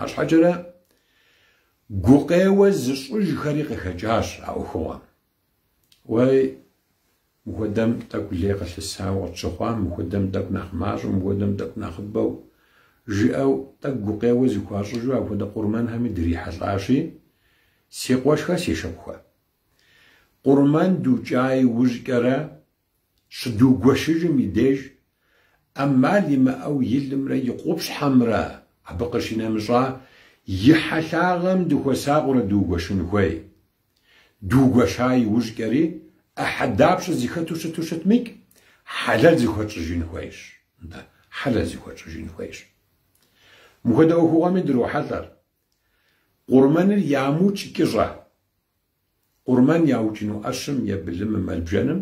Арщхьэкӏэрэ гукъеуэ зыщӏыжхэри къыхэкӏащ а ӏуэхугъуэм. Уей, мыхуэдэм тӏэкӏу лей къылъысауэ къытщыхъуам, мыхуэдэм тӏэкӏу нэхъ мащӏэу, мыхуэдэм тӏэкӏу нэхъыбэу, жиӏэу тӏэкӏу гукъеуэ зыхуащӏыжу апхуэдэ къурмэнхэми дрихьэлӏащи, си къуэшхэ, си шыпхъухэ. Къурмэн дукӏа иужькӏэрэ щыдугуэшыжым и деж ӏэмал имыӏэу и лымрэ и къупщхьэмрэ, абы къыщинэмыщӏа, и хьэлъагъэм дыхуэсакъыурэ дыугуэшын хуей. Дугуэша иужькӏэри, ӏыхьэ дапщэ зыхэту щыту щытмикӏ, хьэлэл зыхуэтщӏыжын хуейщ. Нтӏэ, хьэлэл зыхуэтщӏыжын хуейщ. Мыхуэдэ ӏуэхугъуэми дрохьэлӏэр. Къурмэныр ямыукӏ кӏыщӏэ. Къурмэн яукӏыну ӏэщым е былымым, мэл-бжэным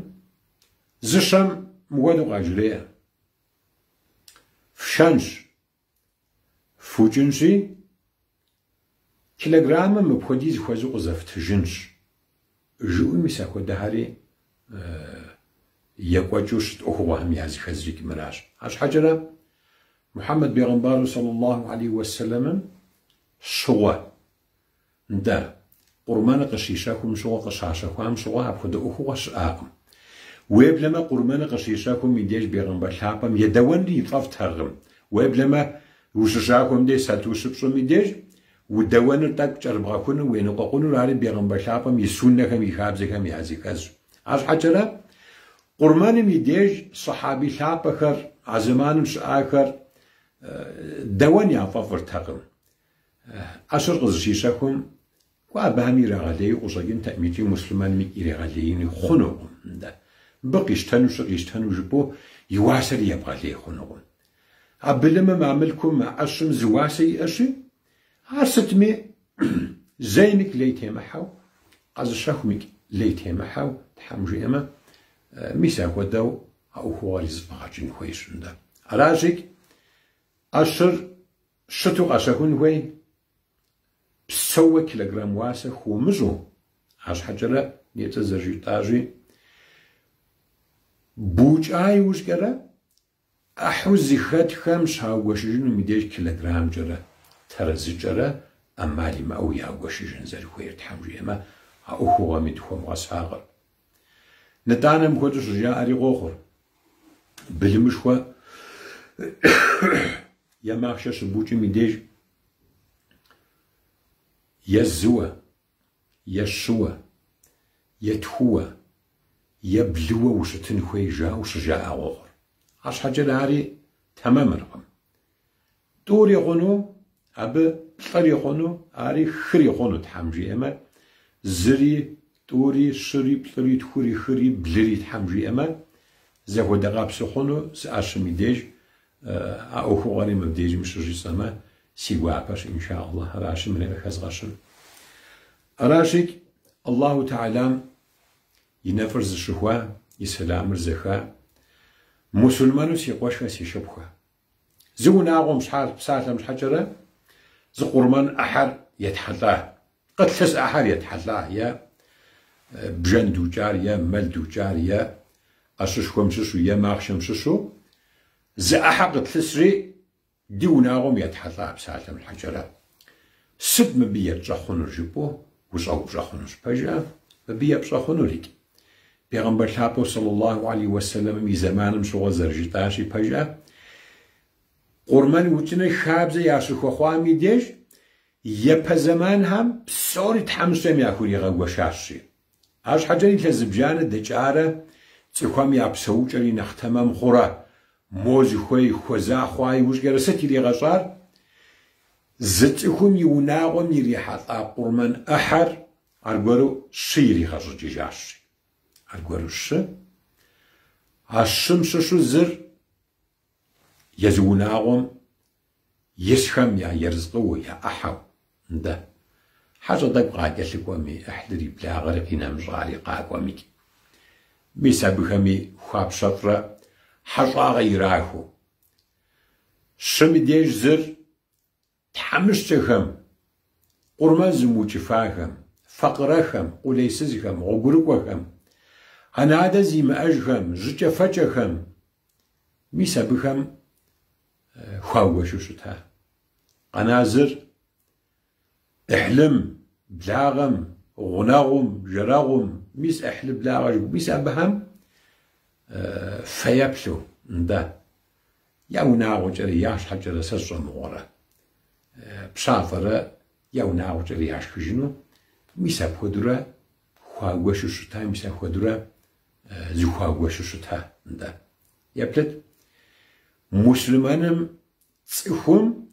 зыщэм мыхуэдэу къажреӏэ. Фшэнщ, фукӏынщи, килограммым мыпхуэдиз хуэзу къызэфтыжынщ. Жыӏэу мис апхуэдэхэри екӏуэкӏыу щыт ӏуэхугъуэхэм языхэзрикӏ мыращ. Арщхьэкӏэрэ Мухьэммэд бегъымбару саллаллаху алейхи уэсэлэмым щыгъуэ, нтӏэ, къурмэныр къыщищэхум щыгъуэ, къыщащэхуам щыгъуэ апхуэдэ ӏуэхугъуэ щыӏакъым. Уеблэмэ къурмэныр къыщищэхум и деж бегъымбар лъапӏэм едэуэнри ифӏэфӏтэкъым. Уеблэмэ ущыщахуэм деж, сату щыпщӏым и деж, удэуэныр тӏэкӏу кӏэрыбгъэхунур, уеныкъуэкъунур ари бегъымбар лъапӏэм и суннэхэм, и хабзэхэм языхэзщ. Арщхьэкӏэрэ Къурмэным и деж сэхьаби лъапӏэхэр, а зэманым щыӏахэр дэуэн яфӏэфӏыртэкъым. ӏэщыр къызыщищэхум, кӏуэ абыхэми ирагъэлею къыщӏэкӏынтэкъым икӏи муслъымэнми иригъэлеини хъунукъым. Нтӏэ, мыбы къищтэнущи къищтэну жыпӏэу и уасэри ебгъэлей хъунукъым. А былымым, а мылъкум, а ӏэщым зы уасэ иӏэщи, Ар сытми зеймикӏ лей темыхьэу, къэзыщэхумикӏ лей темыхьэу, Тхьэм жиӏэмэ, мис ахуэдэу а ӏуэхугъуэри зэфӏэгъэкӏын хуейщ. Нтӏэ. Аращикӏ, ӏэщыр щыту къэщэхун хуей, псэууэ килограмм уасэ хуумыщӏу, арщхьэкӏэрэ нетӏэ зэрыжытӏащи, букӏа иужькӏэрэ ӏыхьэу зыхэтхэм щаугуэшыжынум и деж килограммкӏэрэ, тэрэзыкӏэрэ ӏэмал имыӏэу ягуэшыжын зэрыхуейр Тхьэм жиӏэмэ, а ӏуэхугъуэми дыхуэвгъэсакъыр. Нытӏанэ мыпхуэдэу щыжаӏэри къохъур. Былымышхуэ е махъшэ щыбукӏым и деж е зыуэ, е щыуэ, е тхууэ, е блыуэ ущытын хуей жаӏэу щыжаӏэ къохъур. Арщхьэкӏэрэ ари тэмэмыркъым. Тӏури хъуну, абы плӏыри хъуну, ари хыри хъуну, Тхьэм жиӏэмэ, зыри, тӏури, щыри, плӏыри, тхури, хыри, блыри, Тхьэм жиӏэмэ, зэхуэдэ къабзэ хъуну зы ӏэщым и деж а ӏуэхугъуэри мыбдежым щыжысӏэмэ, си гуапэщ, инша Аллах, аращи мыри къыхэзгъэщын. Аращикӏ, Аллаху Тэхьэлам и нэфӏыр зыщыхуа, и сэламыр зэха, мусульмэну си къуэшхэ, си шыпхъухэ. Зы унагъуэм щхьа, псалъэм щхьэкӏэрэ, зы къурмэн ӏыхьэр етхьэлӏа, къытлъыс ӏыхьэр етхьэлӏа, е бжэн дукӏар, е мэл дукӏар, е ӏэщышхуэм щыщу, е махъшэм щыщу, зы ӏыхьэ къытлъысри, Ди унагъуэм етхьэлӏа псалъэм щхьэкӏэрэ, сыт мыбы етщӏэ хъунур жыпӏэу ущӏэупщӏэ хъунущ. Пэжа? Мыбы епщӏэ хъунурикӏ. Пегъэмбар лъапӏэу саллаллаху алейхи уэсэлэмым и зэманым щыгъуэ зэрыжытӏащи, пэжа? Къурмэн укӏыныр хабзэ ящыхуэхъуам и деж, япэ зэманхэм псори тхьэмыщкӏэм яхуригъэгуэшащи. Арщхьэкӏэ илъэс зыбжанэ дэкӏарэ, цӏыхухэм я псэукӏэри нэхъ тэмэм хъурэ, мо зыхуей хуэза хъуа иужькӏэрэ сыт иригъэщӏар? Зы цӏыхум и унагъуэм ирихьэлӏа къурмэн ӏыхьэр аргуэру щы иригъэщӏыкӏыжащ. Аргуэру щы. А щым щыщу зыр езы унагъуэм исхэм я ерыскъыуэ, я ӏыхьэу. Нтӏэ, хьэщӏэ тӏэкӏу къакӏэлъыкӏуэми, ӏыхьлыри, благъэри, къинэмыщӏари къакӏуэмикӏ. Мис абыхэми хуапщэфӏрэ хьэщӏагъэ ирахыу. Щым и деж зыр тхьэмыщкӏэхэм. къурмэн зымыукӏыфахэм, факъырэхэм, къулейсызхэм, гъуэгурыкӏуэхэм, анэ-адэ зимыӏэжхэм, жьыкӏэфэкӏэхэм, мис абыхэм хуаугуэшу щыта. Къэна зыр ӏыхьлым, благъэм, гъунэгъум, жэрэгъум, мис ӏыхьлы благъэ, мис абыхэм фэеплъу, нтӏэ, я унагъуэкӏэрэ я щхьэкӏэрэ сэ сщӏэ мыгъуэрэ, пщафӏэрэ я унагъуэкӏэрэ яшхыжыну, мис апхуэдэурэ хуагуэшу щыта, мис апхуэдэурэ зыхуагуэшу щыта, нтӏэ. Еплъыт, муслъымэным цӏыхум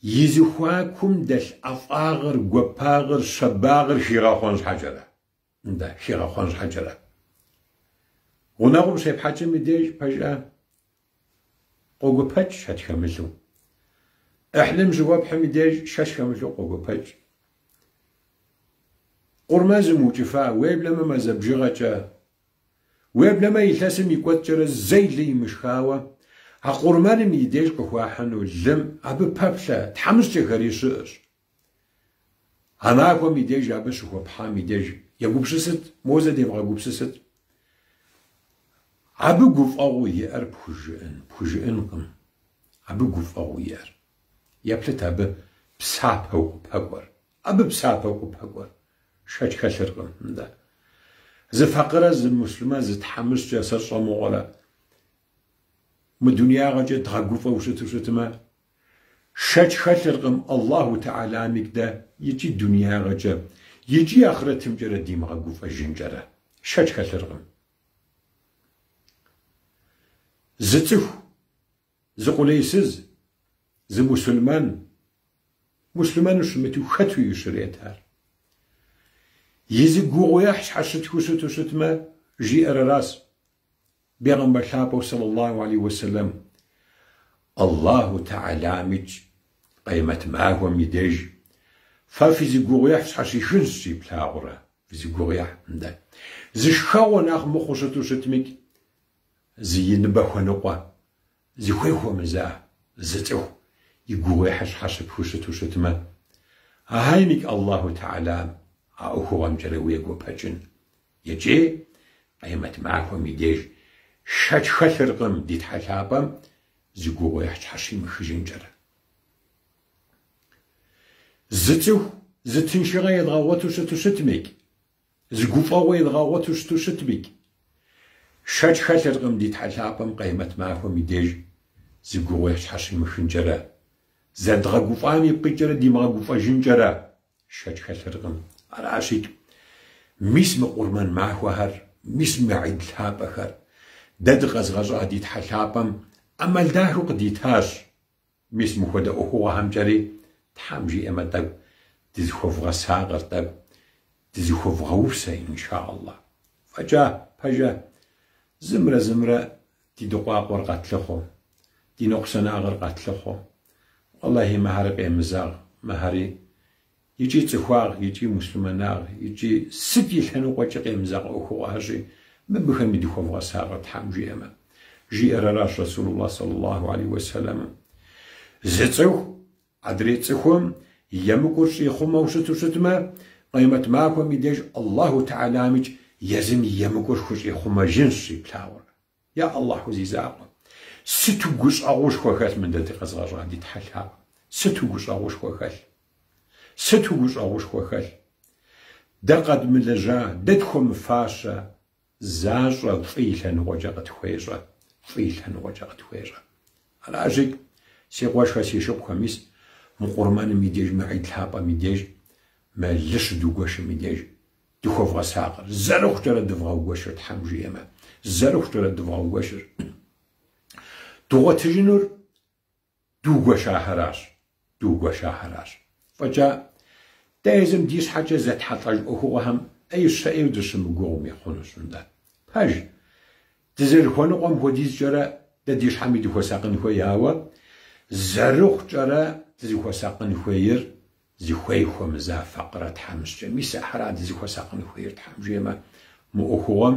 и зэхуакум дэлъ ӏэфӏагъыр, гуапагъыр, щабагъыр хигъэхъуэн щхьэкӏэрэ. Нтӏэ, хигъэхъуэн щхьэкӏэрэ. Гъунэгъум щепхьэкӏым и деж, пэжа? Къогуэпэкӏ шэч хэмылъу. ӏыхьлым щыхуэпхьым и деж шэч хэмылъу къогуэпэкӏ. Къурмэн зымыукӏыфа, уеблэмэ мазэ бжыгъэкӏэ, уеблэмэ илъэсым и кӏуэцӏкӏэрэ зэи лы имышхауэ, а къурмэным и деж къыхуахьыну лым абы пэплъэ тхьэмыщкӏэхэри щыӏэщ. А махуэм и деж абы щыхуэпхьам и деж егупсысыт, моуэ зэ девгъэгупсысыт. Абы гуфӏэгъуэу иӏэр пхужыӏэн, пхужыӏэнкъым. Абы гуфӏэгъуэу иӏэр. Еплъыт абы псапэу къыпэкӏуэр. Абы псапэу къыпэкӏуэр. Шэч хэлъыркъым. Нтӏэ. Зы факъырэ, зы муслъымэн, зы тхьэмыщкӏэ сэ сщӏэ мыгъуэрэ. Мы дунеягъэкӏэ дгъэгуфӏэу щыту щытмэ, Шэч хэлъыркъым Аллаху Тэхьэламикӏ дэ икӏи дунеягъэкӏэ, икӏи ахърэтымкӏэрэ димыгъэгуфӏэжынкӏэрэ. Шэч хэлъыркъым. Зы цӏыху, зы къулейсыз, зы мусульмэн, муслъымэну щымыту хэтуи щрет ар. И зы гугъуехь щхьэщытхыу щыту щытмэ, жиӏэр аращ. Бегъымбар лъапӏэу сэллаллаху алейхи уэсэлэм Аллаху Тэхьэламикӏ Къемэт махуэм и деж фэ фи зы гугъуехь щхьэщихынщ, жи, плъагъурэ, фи зы гугъуехь, нтӏэ. Зы шхэгъуэ нэхъ мыхъуу щыту щытмикӏ, зы и ныбэ хуэныкъуэ, зыхуей хуэмыза зы цӏыху и гугъуехьыр щхьэщыпхыу щыту щытмэ, ахьаймикӏ Аллаху Тэхьэлам а ӏуэхугъуэмкӏэрэ уегуэпэкӏын. Икӏи Къемэт махуэм и деж шэч хэлъыркъым ди Тхьэ лъапӏэм зы гугъуехь щхьэщимыхыжынкӏэрэ. Зы цӏыху зы тыншыгъэ едгъэгъуэту щыту щытмикӏ, зы гуфӏэгъуэ едгъэгъуэту щыту щытмикӏ, шэч хэлъыркъым ди Тхьэ лъапӏэм Къемэт махуэм и деж зы гугъуехь щхьэщимыхынкӏэрэ, зэрыдгъэгуфӏам ипкъ иткӏэрэ димыгъэгуфӏэжынкӏэрэ. Шэч хэлъыркъым. Аращикӏ, мис мы къурмэн махуэхэр, мис мы гьид лъапӏэхэр, дэ дыкъэзыгъэщӏа ди Тхьэ лъапӏэм ӏэмал дахэу къыдитащ. Мис мыхуэдэ ӏуэхугъуэхэмкӏэри, Тхьэм жиӏэмэ, тӏэкӏу дызыхуэвгъэсакъыр, тӏэкӏу дызыхуэвгъэупсэ, иншааллах. Фӏэкӏа, пэжэ, зымрэ зымрэ ди дыкъуакъуэр къэтлъыхъуэу, ди ныкъусанагъыр къэтлъыхъуэу. Уэллахьи, мыхэри къемызэгъ, мыхэри икӏи цӏыхуагъ, икӏи муслъымэнагъ, икӏи сыт и лъэныкъуэкӏи къемызэгъ ӏуэхугъуэхэщи, мыбыхэми дыхуэвгъэсакъыр Тхьэм жиӏэмэ. Жиӏэр аращ Расулуллах саллаллаху алейхи уэсэлэмым. Зы цӏыху адрей цӏыхум емыкӏур щӏихъумэу щыту щытмэ, Къемэт махуэм и деж Аллаху Тэхьэламикӏ езым и емыкӏур хущӏихъумэжынщ, жи, плъагъурэ. Я Аллаху зи закъуэ! Сыту гущӏэгъушхуэ хэлъ мы дэ дыкъэзыгъэщӏа ди Тхьэ лъапӏэм! Сыту гущӏэгъушхуэ хэлъ! Сыту гущӏэгъушхуэ хэлъ! Дэ къэдмылэжьа, дэ тхуэмыфащэ защӏэ фӏы и лъэныкъуэкӏэ къытхуещӏэ, фӏы и лъэныкъуэкӏэ къытхуещӏэ. Аращи, си къуэшхэ, си шыпхъухэ, мис мы къурмэным и деж, мы гьид лъапӏэм и деж, мы лы щыдугуэшым и деж дыхуэвгъэсакъыр. Зэрыхъукӏэрэ дывгъэугуэшыр, Тхьэм жиӏэмэ, зэрыхъукӏэрэ дывгъэугуэшыр. Дгъуэтыжынур Дугуэшахэращ, дугуэшахэращ. Фӏэкӏа, дэ езым ди щхьэкӏэ зэтхьэлӏэж ӏуэхугъуэхэм ӏеищэ-ӏейуэ дыщымыгугъми хъунущ, нтӏэ. Пэж, дызэрыхуэныкъуэм хуэдизкӏэрэ дэ ди щхьэми дыхуэсакъын хуей, ауэ зэрыхъукӏэрэ дызыхуэсакъын хуейр зыхуей хуэмыза факъырэ тхьэмыщкӏэ. Мис ахьэра дызыхуэсакъын хуейр, Тхьэм жиӏэмэ, мы ӏуэхугъуэм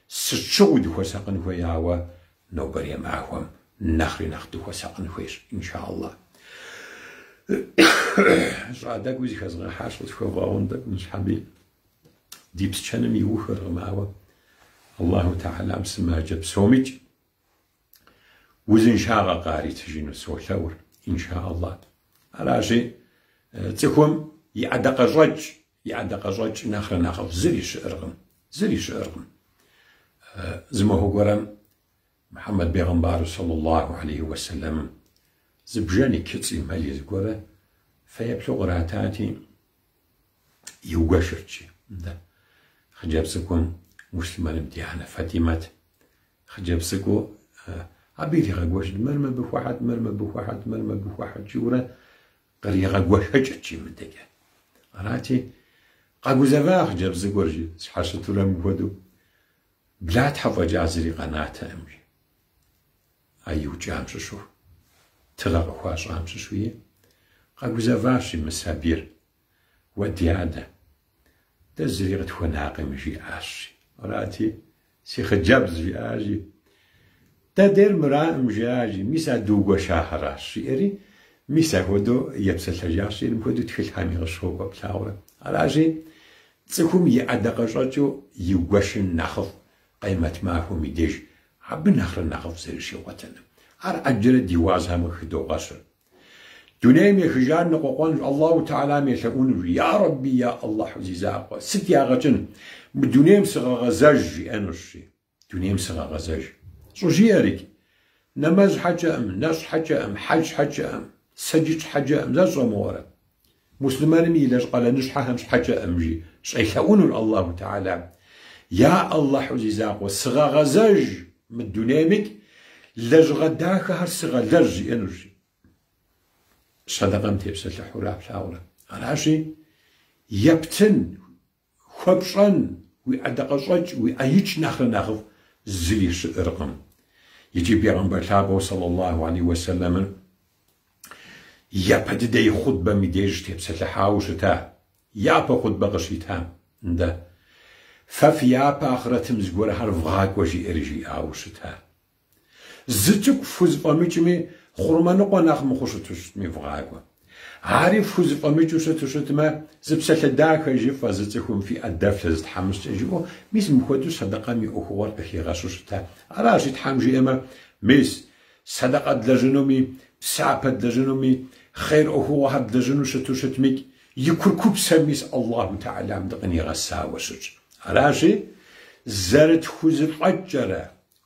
сыт щыгъуи дыхуэсакъын хуей, ауэ нобэрей махуэм нэхъри нэхъ дыхуэсакъын хуейщ, иншаллах. Щӏыӏэ тӏэкӏуи зыхэзгъэхьащ, къысхуэвгъэгъун тӏэкӏу ныщхьэби ди псчэным иухыркъым, ауэ Аллаху Тэхьэлам сымаджэ псомикӏ узыншагъэ къаритыжыну солъэӏур, инша Аллах. Аращи, цӏыхум и ӏэдакъэщӏэкӏ, и ӏэдакъэщӏэкӏ нэхърэ нэхъыфӏ зыри щыӏэркъым, зыри щыӏэркъым. Зы махуэ гуэрэм Мухьэммэд бегъымбару саллаллаху алейхи уэсэлэмым зы бжэни, чыцӏи, мэли зыгуэрэ фэеплъу къратати, иугуэшырт, жи. Нтӏэ, хъыджэбз цӏыкӏум муслъымэным ди анэ Фатимэт хъыджэбз цӏыкӏуу абы иригъэгуэшырт, мыр мыбы хуэхьэт, мыр мыбы хуэхьэт, мыр мыбы хуэхьэт, жиӏэурэ къригъэгуэшэкӏырт, жи, мыдэкӏэ. Арати, къэгузэва хъыджэбз цӏыкӏур, жи, щхьэщытурэ мыпхуэдэу Блатхьэ фӏэкӏа зыри къэнатэкъым, жи. А иукӏам щыщу, тыгъэ къыхуащӏам щыщуи, къэгузэващ мы сабийр. Уэ, ди адэ, дэ зыри къытхуэнакъым, жиӏащ, жи. Арати, си хъыджэбз, жиӏащ, жи. Дэ дейр мыраӏым, жиӏащ, жи, мис а дыугуэшахэращ, жиӏэри, мис апхуэдэу епсэлъэжащ, жиӏэри, мыпхуэдэу тхылъхэми къыщокӏуэ, плъагъурэ. Аращи, Цӏыхум и ӏэдакъэщӏэкӏыу игуэшым нэхъыфӏ Къемэт махуэм и деж абы нэхърэ нэхъыфӏ зыри щигъуэтыным. Ар ӏэджэрэ ди уазхэм къыхыдогъэщыр. Дунейм ехыжар ныкъуэкъуэнущ, Аллаху Тэхьэлам елъэӏунущ, Я Рэбби, я Аллахьу зи закъуэ, сыт ягъэ кӏын, мы дунейм сыгъэгъэзэж, жиӏэнущ, жи. Дунейм сыгъэгъэзэж. Щӏыжиӏэрикӏ, нэмэз щхьэкӏэӏым, нэщӏ щхьэкӏэӏым, хьэдж щхьэкӏэӏым, сэджыт щхьэкӏэӏым, сэ сщӏэ мыгъуэрэ. Муслъымэным илэжь къалэныщхьэхэм щхьэкӏэӏым, жи, щӏелъэӏунур Аллаху Тэхьэлам. Я Аллахьу зи закъуэ, сыгъэгъэзэж мы дунеймикӏ, лэжьыгъэ дахэхэр сыгъэлэжь, жиӏэнущ, жи. Сэдэкъэм тепсэлъыхьурэ плъагъурэ. Аращи, ептын Хуэпщӏэн, уи ӏэдакъэщӏэкӏ, уи ӏэикӏ нэхърэ нэхъыфӏ зыри щыӏэркъым. Икӏи Бегъымбар лъапӏэу сэллаллаху алейхи уэсэлэмыр япэ дыдэ и хъутбэм и деж тепсэлъыхьауэ щыта, япэ хъутбэ къыщитам, Нтӏэ, фэ фи япэ ахърэтым зыгуэрхэр вгъакӏуэ жиӏэри жиӏауэ щыта. Зы цӏыкӏу фхузэфӏэмыкӏми, хъурмэ ныкъуэ нэхъ мыхъуу щыту щытми вгъакӏуэ. Ари фхузэфӏэмыкӏыу щыту щытмэ, зы псалъэ дахэ жыфӏэ, зы цӏыхум фи ӏэ дэфлъэ, зы тхьэмыщкӏэ жиӏэу, мис мыпхуэдэу сэдэкъэм и ӏуэхугъуэр къыхигъэщу щыта. Аращи, Тхьэм жиӏэмэ, мис, сэдэкъэ длэжьынуми, псапэ длэжьынуми, хъейр ӏуэхугъуэхэр длэжьыну щыту щытмикӏ, и куркупсэм мис Аллаху Тэхьэлам дыкъынигъэсауэ щытщ. Аращи, зэрытхузэфӏэкӏкӏэрэ,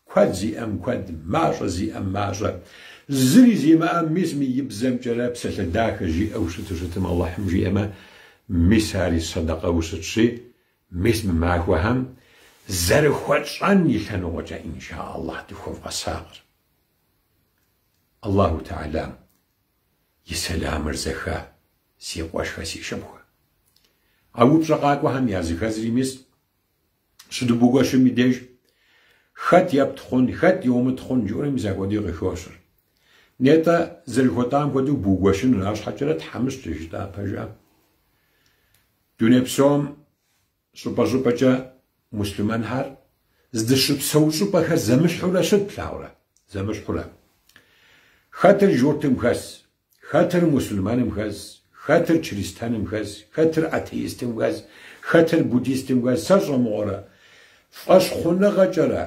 Куэд зиӏэм куэд, мащӏэ зиӏэм мащӏэ. Зыри зимыӏэм мис мы и бзэмкӏэрэ псалъэ дахэ жиӏэу щыту щытым Алыхьым жиӏэмэ, мис ари сэдэкъэу щытщи, мис мы махуэхэм зэрыхуэтщӏэн и лъэныкъуэкӏэ инша Аллахь дыхуэвгъэсакъыр. Аллаху Тэхьэлам и сэламыр зэха, си къуэшхэ, си шыпхъухэ. А упщӏэ къакӏуэхэм языхэзри мис Щыдыбугуэшым и деж хэт епт хъун, хэт йомыт хъун жиӏэурэ мис апхуэдэу къыхощыр. Нетӏэ зэрыхуэтӏам хуэдэу буугуэшынур, арщхьэкӏэрэ тхьэмыщкӏэ жытӏа пэжа. Дуней псом щӏыпӏэ-щӏыпӏэкӏэ муслъымэнхэр здыщыпсэу щӏыпӏэхэр зэмыщхьурэ щыт плъагъурэ, зэмыщхьурэ. Хэтыр журтым хэс, Хэтыр мусульмэным хэс, хэтыр чристэным хэс, хэтыр атеистым хэс, хэтыр буддистым хэс, сэ сщӏэ мыгъуэрэ, фӏэщхъуныгъэкӏэрэ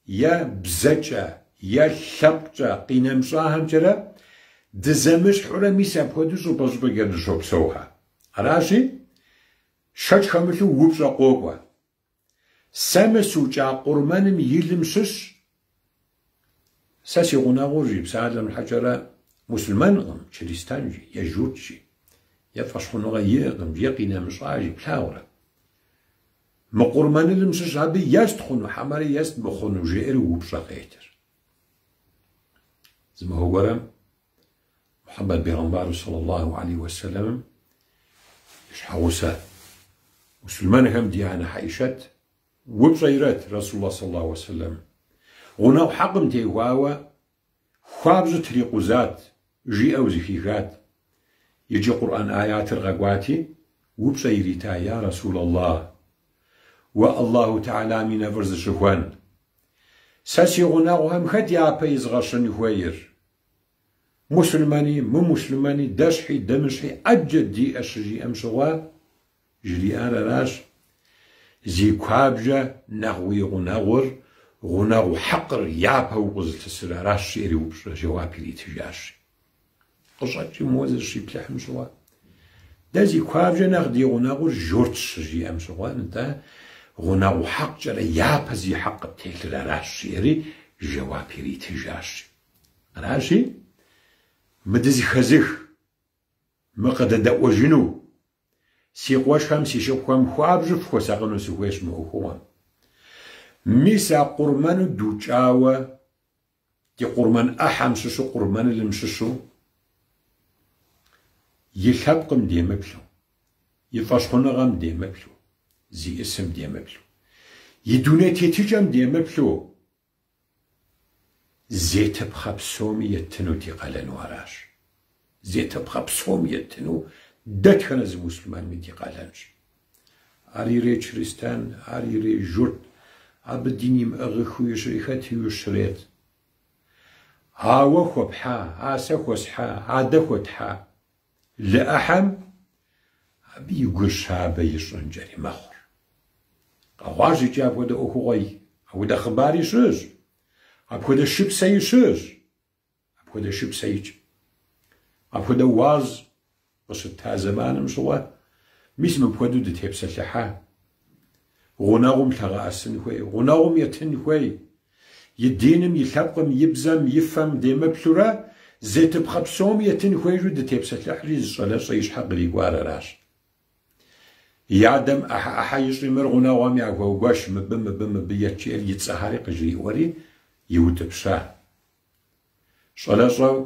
е бзэкӏэ, е лъэпкъкӏэ, къинэмыщӏахэмкӏэрэ дызэмыщхьурэ мис апхуэдэу щӏыпӏэ-щӏыпӏэкӏэ дыщопсэухэ. Аращи, шэч хэмылъу упщӏэ къокӏуэ. Сэ мы сукӏа къурмэным и лым щыщ, сэ си гъунэгъур, жи, псалъэм щхьэкӏэрэ, муслъымэнкъым, чыристэн, жи, е журт, жи, е фӏэщхъуныгъэ иӏэкъым, жи, е къинэмыщӏа, жи, плъагъурэ. Мы къурмэнылым щыщ абы ест хъуну, хьэмэрэ ест мыхъуну, жеӏэри упщӏэ къетыр. Зы махуэ гуэрым Мухьэммэд бегъымбару саллаллаху алейхи уэсэлэмым и щхьэгъусэ мусульмэнхэм ди анэ Хьэӏишэт упщӏэ ирет Расулла саллаллаху уэсэлэм. Гъунэгъу хьэкъым теухуауэ хуабжьу трикъузат, жиӏэу зыхихат. Иджы Къурӏэн аятыр къэкӏуати, упщӏэ ирита, Я Расул Аллах, уэ Аллаху Тэхьэлам и нэфӏыр зыщыхуэн. Сэ си гъунэгъухэм хэт япэ изгъэщын хуейр? Муслъымэни, мымуслъымэни, дэщхьи, дэмыщхьи ӏэджэ диӏэ щыжиӏэм щыгъуэ, жриӏар аращ, Зи куэбжэ нэхъ уи гъунэгъур, гъунэгъу хьэкъыр япэ укъызылъысыр аращ, жиӏэри упщӏэ жэуап иритыжащ. Къыщӏэкӏи моуэ зыщиплъыхьым щыгъуэ, дэ зи куэбжэ нэхъ ди гъунэгъур журтщ щыжиӏэм щыгъуэ, нтӏэ, гъунэгъу хьэкъкӏэрэ япэ зи хьэкъ къыптелъыр аращ, жиӏэри жэуап иритыжащ. Аращи, мы дызыхэзых, мы къыдэдэӏуэжыну си къуэшхэм, си шыпхъухэм хуабжьу фыхуэсакъыну сыхуейщ мы ӏуэхугъуэм. Мис а къурмэну дукӏауэ Ди къурмэн ӏыхьэм щыщу, къурмэнылым щыщу, и лъэпкъым демыплъу, и фӏэщхъуныгъэм демыплъу, зиӏысым демыплъу, и дуней тетыкӏэм демыплъу, зетыпхъэ псоми еттыну ди къалэну аращ. Зетыпхъэ псоми еттыну дэтхэнэ зы муслъымэнми ди къалэнщ. Ар ирей чристэн, ар ирей журт, абы дин имыӏыгъыхыуи щрет, хэтуи щрет. А уэ хуэпхьа, а сэ хуэсхьа, а дэ хуэтхьа лы ӏыхьэм абы и гур щабэ ищӏынкӏэри мэхъур. Къэхъуащ икӏи апхуэдэ ӏуэхугъуэи, апхуэдэ хъыбари щыӏэщ, апхуэдэ шыпсэи щыӏэщ. Апхуэдэ шыпсэикӏ. Апхуэдэ уаз къыщытта зэманым щыгъуэ, мис мыпхуэдэу дытепсэлъыхьа. Гъунэгъум лъэгъэӏэсын хуей, гъунэгъум етын хуей. И диным, и лъэпкъым, и бзэм, и фэм демыплъурэ, зетыпхъэ псоми етын хуейжу дытепсэлъыхьри зы щӏалэщӏэ и щхьэ кърикӏуар аращ. И адэм ӏыхьэ-ӏыхьэ ищӏи мыр гъунэгъуэм яхуэугуэш, мыбы, мыбы, мыбы ет жиӏэри и цӏэхэри къыжриӏуэри иутӏыпща. Щӏалэщӏэу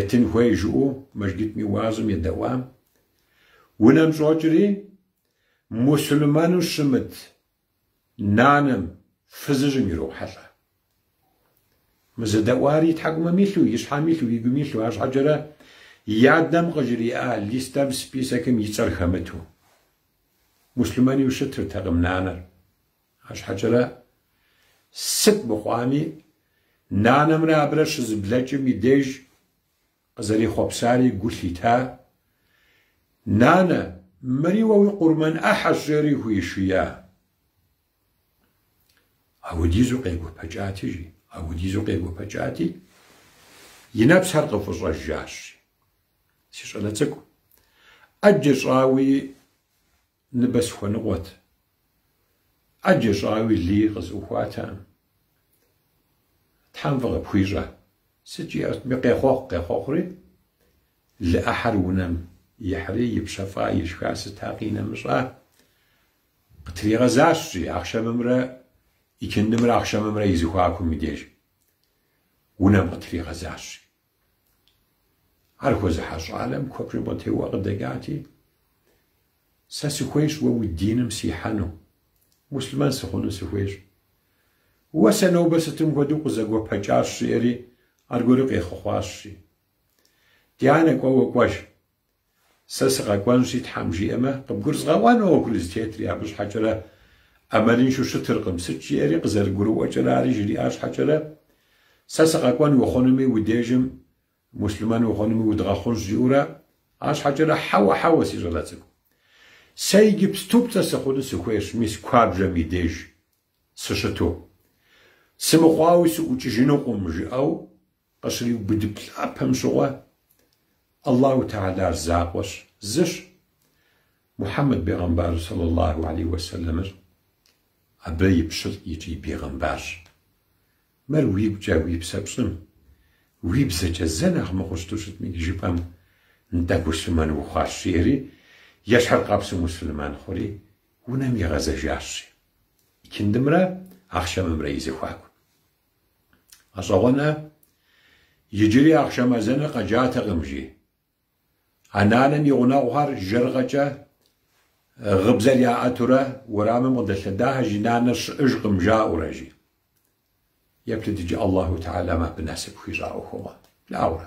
етын хуей жыӏэу мэжджытми уазым едэӏуам, унэм щӏокӏри, муслъымэну щымыт нанэм фызыжьым ирохьэлӏэ. Мы зэдэӏуар и тхьэкӏумэм илъу, и щхьэм илъу, и гум илъу, арщхьэкӏэрэ и адэм къыжриӏа листэм, списокым и цӏэр хэмыту. Муслъымэну щытыртэкъым нанэр. Арщхьэкӏэрэ, сыт мыхъуами, нанэмрэ абырэ щызыблэкӏым и деж къызэрехъуэпсари гу лъита, Нанэ, мыри уэ уи къурмэн ӏыхьэщ, жери хуишия. Ауэдизу къегуэпэкӏати, жи, ауэдизу къегуэпэкӏати, и нэпсхэр къыфӏыщӏэжащ. Си щӏалэ цӏыкӏу, ӏэджэ щӏауи Ныбэ сыхуэныкъуэт. ӏэджэ щӏауи лыи къысӏухуатэкъым. Тхьэм фӏы къыпхуищӏэ. Сыт жиӏэми, къехъуэхъу, къехъуэхъури, лы ӏыхьэр унэм ихьри, ипщэфӏа, ишха сыта къинэмыщӏа. Къытригъэзащ, жи, ахъшэмымрэ икындымрэ ахъшэмымрэ и зэхуакум и деж. Унэм къытригъэзащ. Ар хуэзыхьа щӏалэм куэбжэм къытеуэ къыдэкӏати, Сэ сыхуейщ уэ уи диным сихьэну, муслъымэн сыхъуну сыхуейщ. Уэ сэ нобэ сытым хуэдэу къызэгуэпэкӏащ, жиӏэри, аргуэру къехъуэхъуащ, жи. Ди анэ, кӏуэ уэ кӏуэж. Сэ сыкъэкӏуэнщи, Тхьэм жиӏэмэ, къыбгурызгъэӏуэн ӏуэхур зытетри, абы щхьэкӏэрэ ӏэмалыншэу щытыркъым, сыт жиӏэри, къызэрыгурыӏуэкӏэрэ ари жриӏа щхьэкӏэрэ, сэ сыкъэкӏуэн ухъунуми уи дежым муслъымэн ухъунуми удгъэхъунщ, жиӏэурэ, арщхьэкӏэрэ, хьэуэ, хьэуэ, си щӏалэ цӏыкӏу. Сэ иджыпступцӏэ сыхъуну сыхуейщ, мис куэбжэм и деж сыщыту. Сымыхъуауи сыӏукӏыжынукъым, жиӏэу къыщриубыдыплӏапэм щыгъуэ, Аллаху Тэхьэлар закъуэщ, зыщ, Мухьэммэд бегъымбар сэллаллаху алейхи уэсэлэмыр абы и пщылӏ икӏи бегъымбарщ. Мыр уигукӏэ уи псэ пщӏым, уи бзэкӏэ зэ нэхъ мыхъуу щыту щытми жыпӏэм, нтӏэ муслъымэн ухъуащ, жиӏэри, ещхьыркъабзэу муслъымэн хъури, унэм игъэзэжащ. Икындымрэ ахъшэмымрэ и зэхуаку. Гъэщӏэгъуэнэ, иджыри ахъшэм азэныр къэджатэкъым, жи. А нанэм и гъунэгъухэр жэрыгъэкӏэ гъыбзэр яӏэтурэ уэрамым къыдэлъэдахэр, жи, нанэр щыӏэжкъым, жаӏэурэ, жи. Еплъыт иджы Аллаху Тэхьэлам абы насып хуищӏа ӏуэхугъуэ. Плъагъурэ?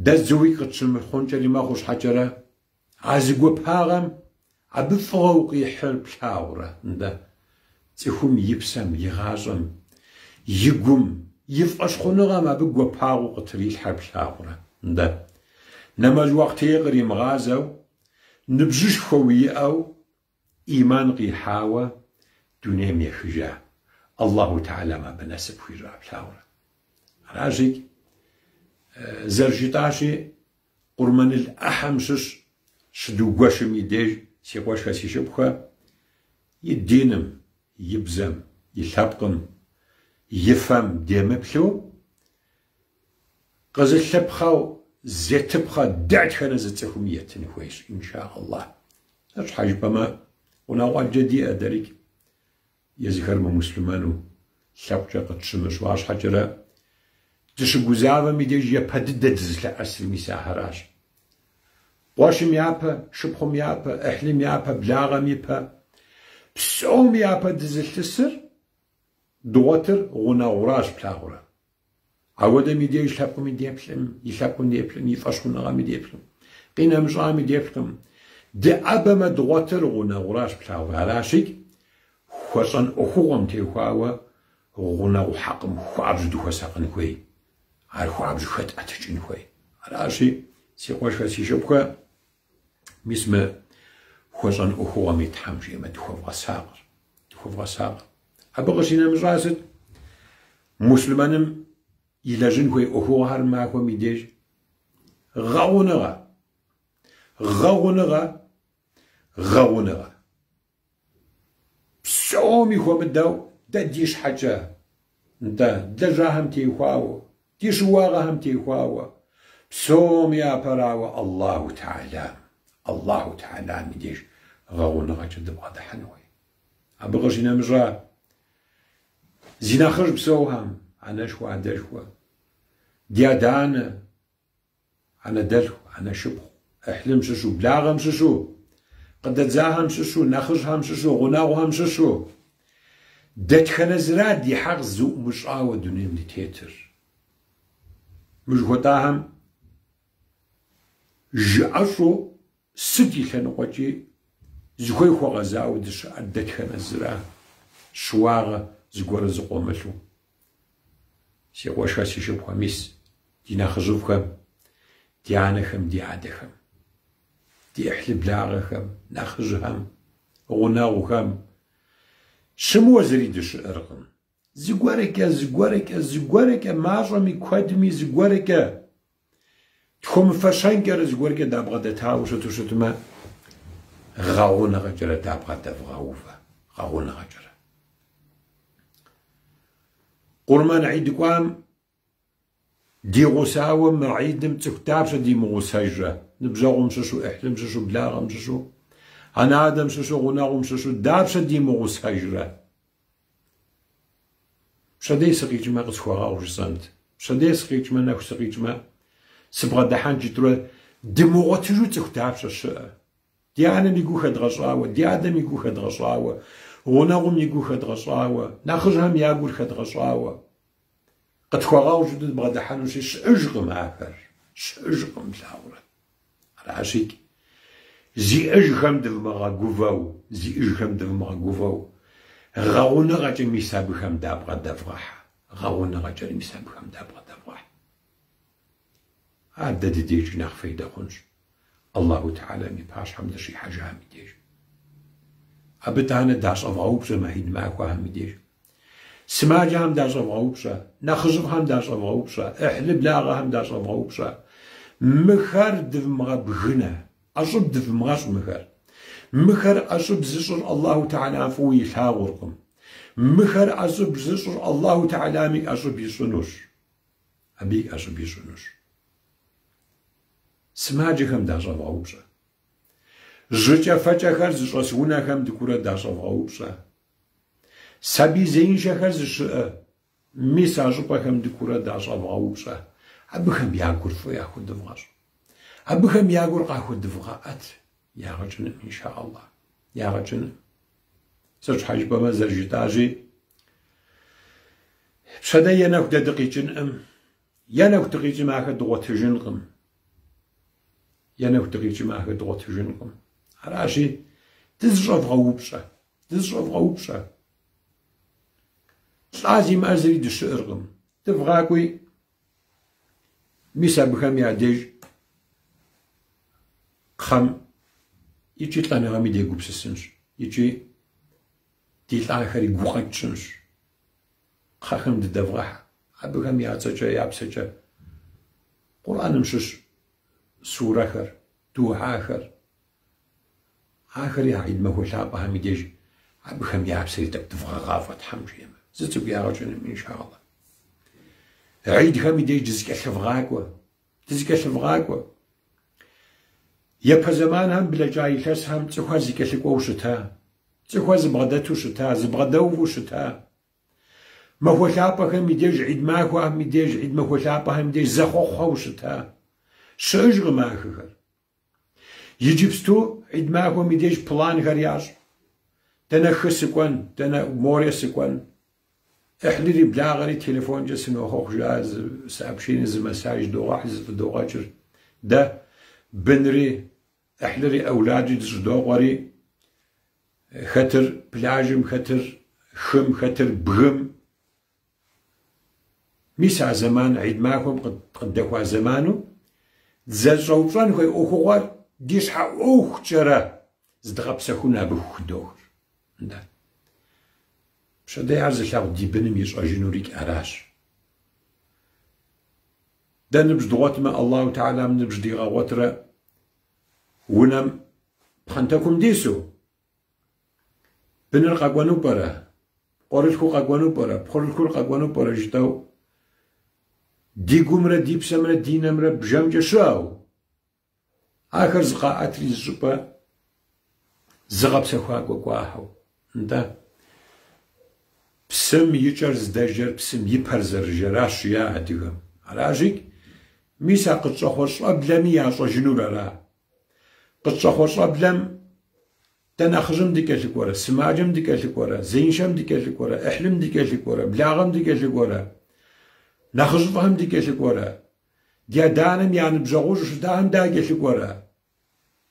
Дэ зыуи къытщымыхъункӏэри мэхъу щхьэкӏэрэ, а зы гуапагъэм абы фӏыгъэу къихьыр плъагъурэ? Нтӏэ, цӏыхум и псэм, и гъащӏэм, и гум. и фӏэщхъуныгъэм абы гуапагъэу къытрилъхьэр плъагъурэ? Нтӏэ, нэмэз уахътыи къримыгъазэу, ныбжьышхуэуи иӏэу, ӏиман къихьауэ дунейм ехыжа, Аллаху Тэхьэлам абы насып хуищӏа плъагъурэ? Аращикӏ, зэрыжытӏащи, къурмэныл ӏыхьэм щыщ щыдугуэшым и деж, си къуэшхэ, си шыпхъухэ, и диным, и бзэм, и лъэпкъым, и фэм демыплъу, къызылъыпхъэу зетыпхъэ дэтхэнэ зы цӏыхуми етын хуейщ, инша Аллах. Сыт щхьэ жыпӏэмэ, гъунэгъу ӏэджэ диӏэ дэрикӏ, езыхэр мымуслъымэну, лъэпкъкӏэ къытщымыщу, арщхьэкӏэрэ дыщыгузавэм и деж япэ дыдэ дызылъэӏэсыр мис ахэращ. Къуэшым япэ, шыпхъум япэ, ӏыхьлым япэ, благъэм ипэ, псом япэ дызылъысыр дгъуэтыр гъунэгъуращ, плъагъурэ. Ауэдэм и деж лъэпкъми деплъым, и лъэпкъым деплъым, и фӏэщхъуныгъэми деплъым, къинэмыщӏами деплъым. Дыӏэбэмэ дгъуэтыр гъунэгъуращ, плъагъурэ. Аращикӏ, хуэщӏэн ӏуэхугъуэм теухуауэ гъунэгъу хьэкъым хуабжьу дыхуэсакъын хуей, ар хуабжьу хэтӏэтыкӏын хуей. Аращи, си къуэшхэ, си шыпхъухэ, мис мы хуэщӏэн ӏуэхугъуэми Тхьэм жиӏэмэ дыхуэвгъэсакъ, дыхуэвгъэсакъ. Абы къыщинэмыщӏа сыт? Муслъымэным илэжьын хуей ӏуэхугъуэхэр махуэм и деж гъэгъуныгъэ, гъэгъуныгъэ, гъэгъуныгъэ. Псоми хуэмыдэу дэ ди щхьэкӏэ, нтӏэ, длэжьахэм теухуауэ, ди щыуагъэхэм теухуауэ, псоми япэрауэ Аллаху Тэхьэлам, Аллаху Тэхьэлам и деж гъэгъуныгъэкӏэ дыбгъэдыхьэн хуей. Абы къыщинэмыщӏа, зи нэхъыжь псэухэм, анэшхуэ, адэшхуэ, ди адэ-анэ, анэ дэлъху, анэ шыпхъу, ӏыхьлым щыщу, благъэм щыщу, къыдэдзахэм щыщу, нэхъыжьхэм щыщу, гъунэгъухэм щыщу, дэтхэнэ зыра ди хьэкъ зыӏумыщӏауэ дунейм дытетыр? Мы жыхуэтӏахэм жыӏэщӏу Сыт и лъэныкъуэкӏи зыхуей хуэгъэзауэ дыщыӏэр дэтхэнэ зыра, щыуагъэ зыгуэрэ зыкъуэмылъу. Си къуэшхэ, си шыпхъухэ, мис ди нэхъыжьыфӏхэм, ди анэхэм, ди адэхэм, ди ӏыхьлы благъэхэм, нэхъыжьхэм, гъунэгъухэм щымыуэ зыри дыщыӏэркъым. Зыгуэркӏэ, зыгуэркӏэ, зыгуэркӏэ, мащӏэми куэдми зыгуэркӏэ, тхуэмыфэщэнкӏэрэ зыгуэркӏэ дабгъэдэтауэ щыту щытмэ, гъэгъуныгъэкӏэрэ дабгъэдэвгъэувэ, гъэгъуныгъэкӏэрэ. Къурмэн Гьид кӏуам Ди гъусауэ мы гьидым цӏыху дапщэ димыгъусэжрэ? Ныбжьэгъум щыщу, ӏыхьлым щыщу, благъэм щыщу, анэ-адэм щыщу, гъунэгъум щыщу дапщэ димыгъусэжрэ? Пщэдей сыкъикӏмэ къысхуэгъэгъу жысӏэнт. Пщэдей сыкъикӏмэ, нэху сыкъикӏмэ, сыбгъэдыхьэнт жытӏурэ дымыгъуэтыжу цӏыху дапщэ щыӏэ? Ди анэм и гу хэдгъэщӏауэ, ди адэм и гу хэдгъэщӏауэ, гъунэгъум и гу хэдгъэщӏауэ, нэхъыжьхэм я гур хэдгъэщӏауэ. Къытхуэгъэгъу жытӏэу дыбгъэдыхьэнущи, щыӏэжкъым ахэр, щыӏэжкъым, плъагъурэ. Аращикӏ, зиӏэжхэм дывмыгъэгувэу, зиӏэжхэм дывмыгъэгувэу, гъэгъуныгъэкӏэ мис абыхэм дабгъэдэвгъэхьэ, гъэгъуныгъэкӏэ мис абыхэм дабгъэдэвгъэхьэ. Ар дэ ди дежкӏи нэхъ фейдэ хъунщ, Аллаху Тэхьэлам и пащхьэм дыщихьэжам и деж. Абы итӏанэ дащӏэвгъэупщӏэ мы гьид махуэхэм и деж. Сымаджэхэм дащӏэвгъэупщӏэ, нэхъыжьыфӏхэм дащӏэвгъэупщӏэ, ӏыхьлы благъэхэм дащӏэвгъэупщӏэ. Мыхэр дывмыгъэбгынэ, ӏэщӏыб дывмыгъэщӏ мыхэр. Мыхэр ӏэщӏыб зыщӏыр Аллаху Тэхьэлам фӏыуэ илъагъуркъым. Мыхэр ӏэщӏыб зыщӏыр Аллаху Тэхьэлами ӏэщӏыб ищӏынущ. Абыи ӏэщӏыб ищӏынущ. Сымаджэхэм дащӏэвгъэупщӏэ. Жьыкӏэфэкӏэхэр зыщӏэс унэхэм дыкӏуурэ дащӏэвгъэупщӏэ. Сабий зеиншэхэр зыщыӏэ, мис а щӏыпӏэхэм дыкӏуурэ дащӏэвгъэупщӏэ. Абыхэм я гур фӏы яхуэдывгъэщӏ. Абыхэм я гур къахуэдывгъэӏэт, ягъэ кӏынкъым, инша Аллах, ягъэ кӏынкъым. Сыт щхьэ жыпӏэмэ, зэрыжытӏащи, пщэдей е нэху дэ дыкъикӏынкъым, е нэху дыкъикӏым ахэр дгъуэтыжынкъым. Е нэху дыкъикӏым ахэр дгъуэтыжынкъым. Аращи, дызыщӏэвгъэупщӏэ. Дызыщӏэвгъэупщӏэ. Лӏа зимыӏэ зыри дыщыӏэркъым. Дывгъакӏуи, мис абыхэм я деж кхъэм икӏи лӏэныгъэми дегупсысынщ, икӏи ди лӏахэри гукъэкӏ тщӏынщ. Кхъэхэм дыдэвгъэхьэ, абыхэм я цӏэкӏэ, я псэкӏэ Къурӏэным щыщ сурэхэр, духьахэр, ахэри а гьид махуэ лъапӏэхэм и деж абыхэм я псэри тӏэкӏу дывгъэгъафӏэ Тхьэм жиӏэмэ. Зы цӏыкӏу ягъэ кӏыным, иншаллэ. Гьидхэм и деж дызэкӏэлъывгъакӏуэ, дызэкӏэлъывгъакӏуэ. Япэ зэманхэм блэкӏа илъэсхэм цӏыхухэр зэкӏэлъыкӏуэу щыта, цӏыхухэр зыбгъэдэту щыта, зыбгъэдэуву щыта. Махуэ лъапӏэхэм и деж, гьид махуэхэм и деж, гьид махуэ лъапӏэхэм и деж зэхъуэхъухэу щыта. Щыӏэжкъым ахэхэр. Иджыпсту гьид махуэм и деж планхэр ящӏ. Дэнэ хы сыкӏуэн, дэнэ море сыкӏуэн. ӏыхьлыри благъэри телефонкӏэ сынохъуэхъу жаӏэ, зы сообщение, зы месседж догъэхь, зыфӏыдогъэкӏыр. Дэ бынри, ӏыхьлыри, ӏэуладри дыщӏыдокъуэри, хэтыр пляжым, хэтыр хым, хэтыр бгым. Мис а зэман, гьид махуэм къыддэхуа зэману, дызэщӏэупщӏэн хуей ӏуэхугъуэр ди щхьэ ӏуэхукӏэрэ зыдгъэпсэхун абы худохыр. Нтӏэ. Пщэдей ар зылъагъу ди быным ищӏэжынурикӏ аращ. Дэ ныбжь дгъуэтмэ, Аллаху Тэхьэлам ныбжь дигъэгъуэтрэ унэм пхъэнтэкум дису, быныр къэкӏуэну пӏэрэ, къуэрылъхур къэкӏуэну пӏэрэ, пхъурылъхур къэкӏуэну пӏэрэ жытӏэу, ди гумрэ ди псэмрэ ди нэмрэ бжэмкӏэ щыӏэу, Ахэр зыкъаӏэтри зыщӏыпӏэ зыгъэпсэхуакӏуэ кӏуахэу. Нтӏэ, псым и кӏэр здэжэр псым и пэр зэрыжэращ, жиӏа адыгэм. Аращи, мис а къытщӏэхъуэ щӏэблэми ящӏэжынур ара. Къытщӏэхъуэ щӏэблэм дэ нэхъыжьым дыкӏэлъыкӏуэрэ, сымаджэм дыкӏэлъыкӏуэрэ, зеиншэм дыкӏэлъыкӏуэрэ, ӏыхьлым дыкӏэлъыкӏуэрэ, благъэм дыкӏэлъыкӏуэрэ, нэхъыжьыфӏхэм дыкӏэлъыкӏуэрэ, Ди адэ-анэм я ныбжьэгъужу щытахэм дакӏэлъыкӏуэрэ?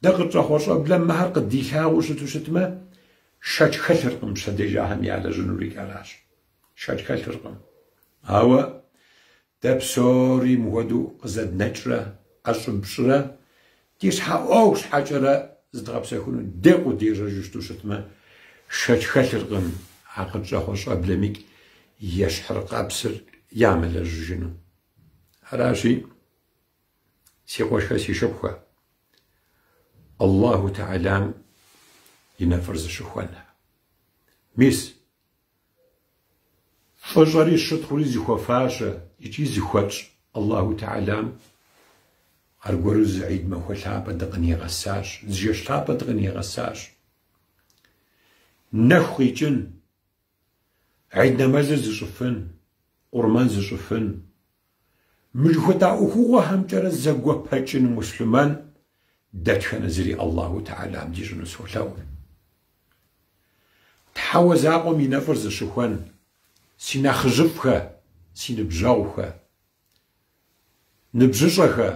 Дэ къытщӏэхъуэ щӏэблэм мыхэр къыдилъагъуу щыту щытмэ, шэч хэлъыркъым пщэдей ахэм ялэжьынурикӏ аращ. Шэч хэлъыркъым. Ауэ дэ псори мыхуэдэу къызэднэкӏрэ, ӏэщӏыб тщӏырэ, ди щхьэ ӏуэху щхьэкӏэрэ зыдгъэпсэхуну декъуу дежьэжу щыту щытмэ, шэч хэлъыркъым а къытщӏэхъуэ щӏэблэмикӏ ещхьыркъэпсыр ямылэжьыжыну. Аращи, си къуэшхэ, си шыпхъухэ, Аллаху Тэхьэлам и нэфӏыр зыщыхуэн. Мис, фӏыщӏэри щытхъури зыхуэфащэ икӏи зыхуэтщӏ Аллаху Тэхьэлам аргуэру зы гьид махуэ лъапӏэ дыкъынигъэсащ, зы жэщ лъапӏэ дыкъынигъэсащ. Нэху къикӏын, Гьид нэмэзыр зыщӏыфын, къурмэн зыщӏыфын, мы жыхуэтӏа ӏуэхугъуэхэмкӏэрэ зэгуэпэкӏын муслъымэн дэтхэнэ зыри Аллаху Тэхьэлам дищӏыну солъэӏур. Тхьэуэ закъуэм и нэфӏыр зыщыхуэн, си нэхъыжьыфӏхэ, си ныбжьэгъухэ, ныбжьыщӏэхэ,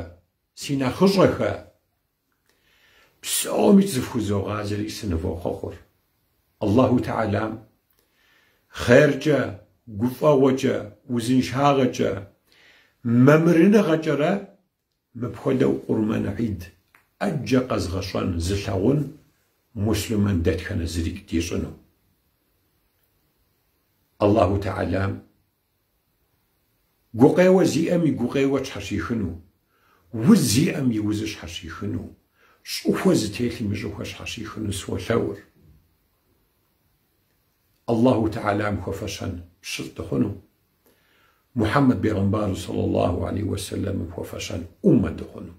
си нэхъыщӏэхэ, Псомикӏ зыфхузогъазэри сынывохъуэхъур. Аллаху Тэхьэлам хъеркӏэ, гуфӏэгъуэкӏэ, узыншагъэкӏэ, мамырыныгъэкӏэрэ мыпхуэдэу къурмэн гьид ӏэджэ къэзгъэщӏэн зылъагъун муслъымэн дэтхэнэ зырикӏ дищӏыну. Аллаху Тэхьэлам Гукъеуэ зиӏэм и гукъеуэр щхьэщихыну, уз зиӏэм и узыр щхьэщихыну, щӏыхуэ зытелъым и щӏыхуэр щхьэщихыну солъэӏур. Аллаху Тэхьэлам хуэфэщэн пщылӏ дыхъуну, Мухьэммэд бегъымбару саллаллаху алейхи уэсэлэмым хуэфэщэн ӏуммэ дыхъуну.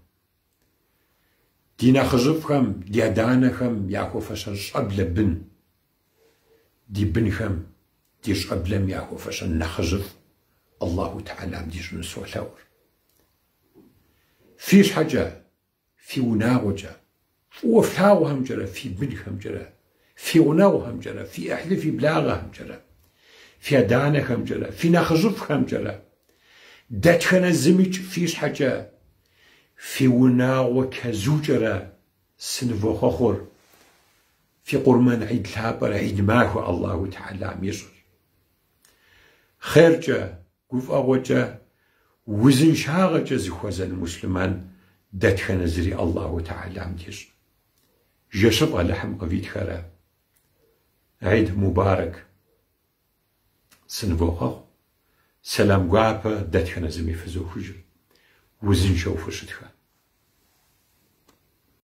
Ди нэхъыжьыфӏхэм, ди адэ-анэхэм яхуэфэщэн щӏэблэ бын Ди бынхэм, ди щӏэблэм яхуэфэщэн нэхъыжьыфӏ Аллаху Тэхьэлам дищӏыну солъэӏур. Фи щхьэкӏэ, фи унагъуэкӏэ, фӏыуэ флъагъухэмкӏэрэ, фи бынхэмкӏэрэ, фи гъунэгъухэмкӏэрэ, фи ӏыхьлы, фи благъэхэмкӏэрэ, фи адэ-анэхэмкӏэрэ, фи нэхъыжьыфӏхэмкӏэрэ, дэтхэнэ зымикӏ фи щхьэкӏэ, фи унагъуэ чэзукӏэрэ сынывохъуэхъур. Фи къурмэн гьид лъапӏэр гьид махуэ Аллаху Тэхьэлам ищӏыр. Хъеркӏэ, гуфӏэгъуэкӏэ, узыншагъэкӏэ зыхуэзэн муслъымэн дэтхэнэ зыри Аллаху Тэхьэлам дищӏ. Жэщыфӏ Алыхьым къывитхэрэ. Гьид Мубарэк. Сынывохъуэхъу. Сэлам гуапэ дэтхэнэ зыми фызохыжыр. Узыншэу фыщытхэ.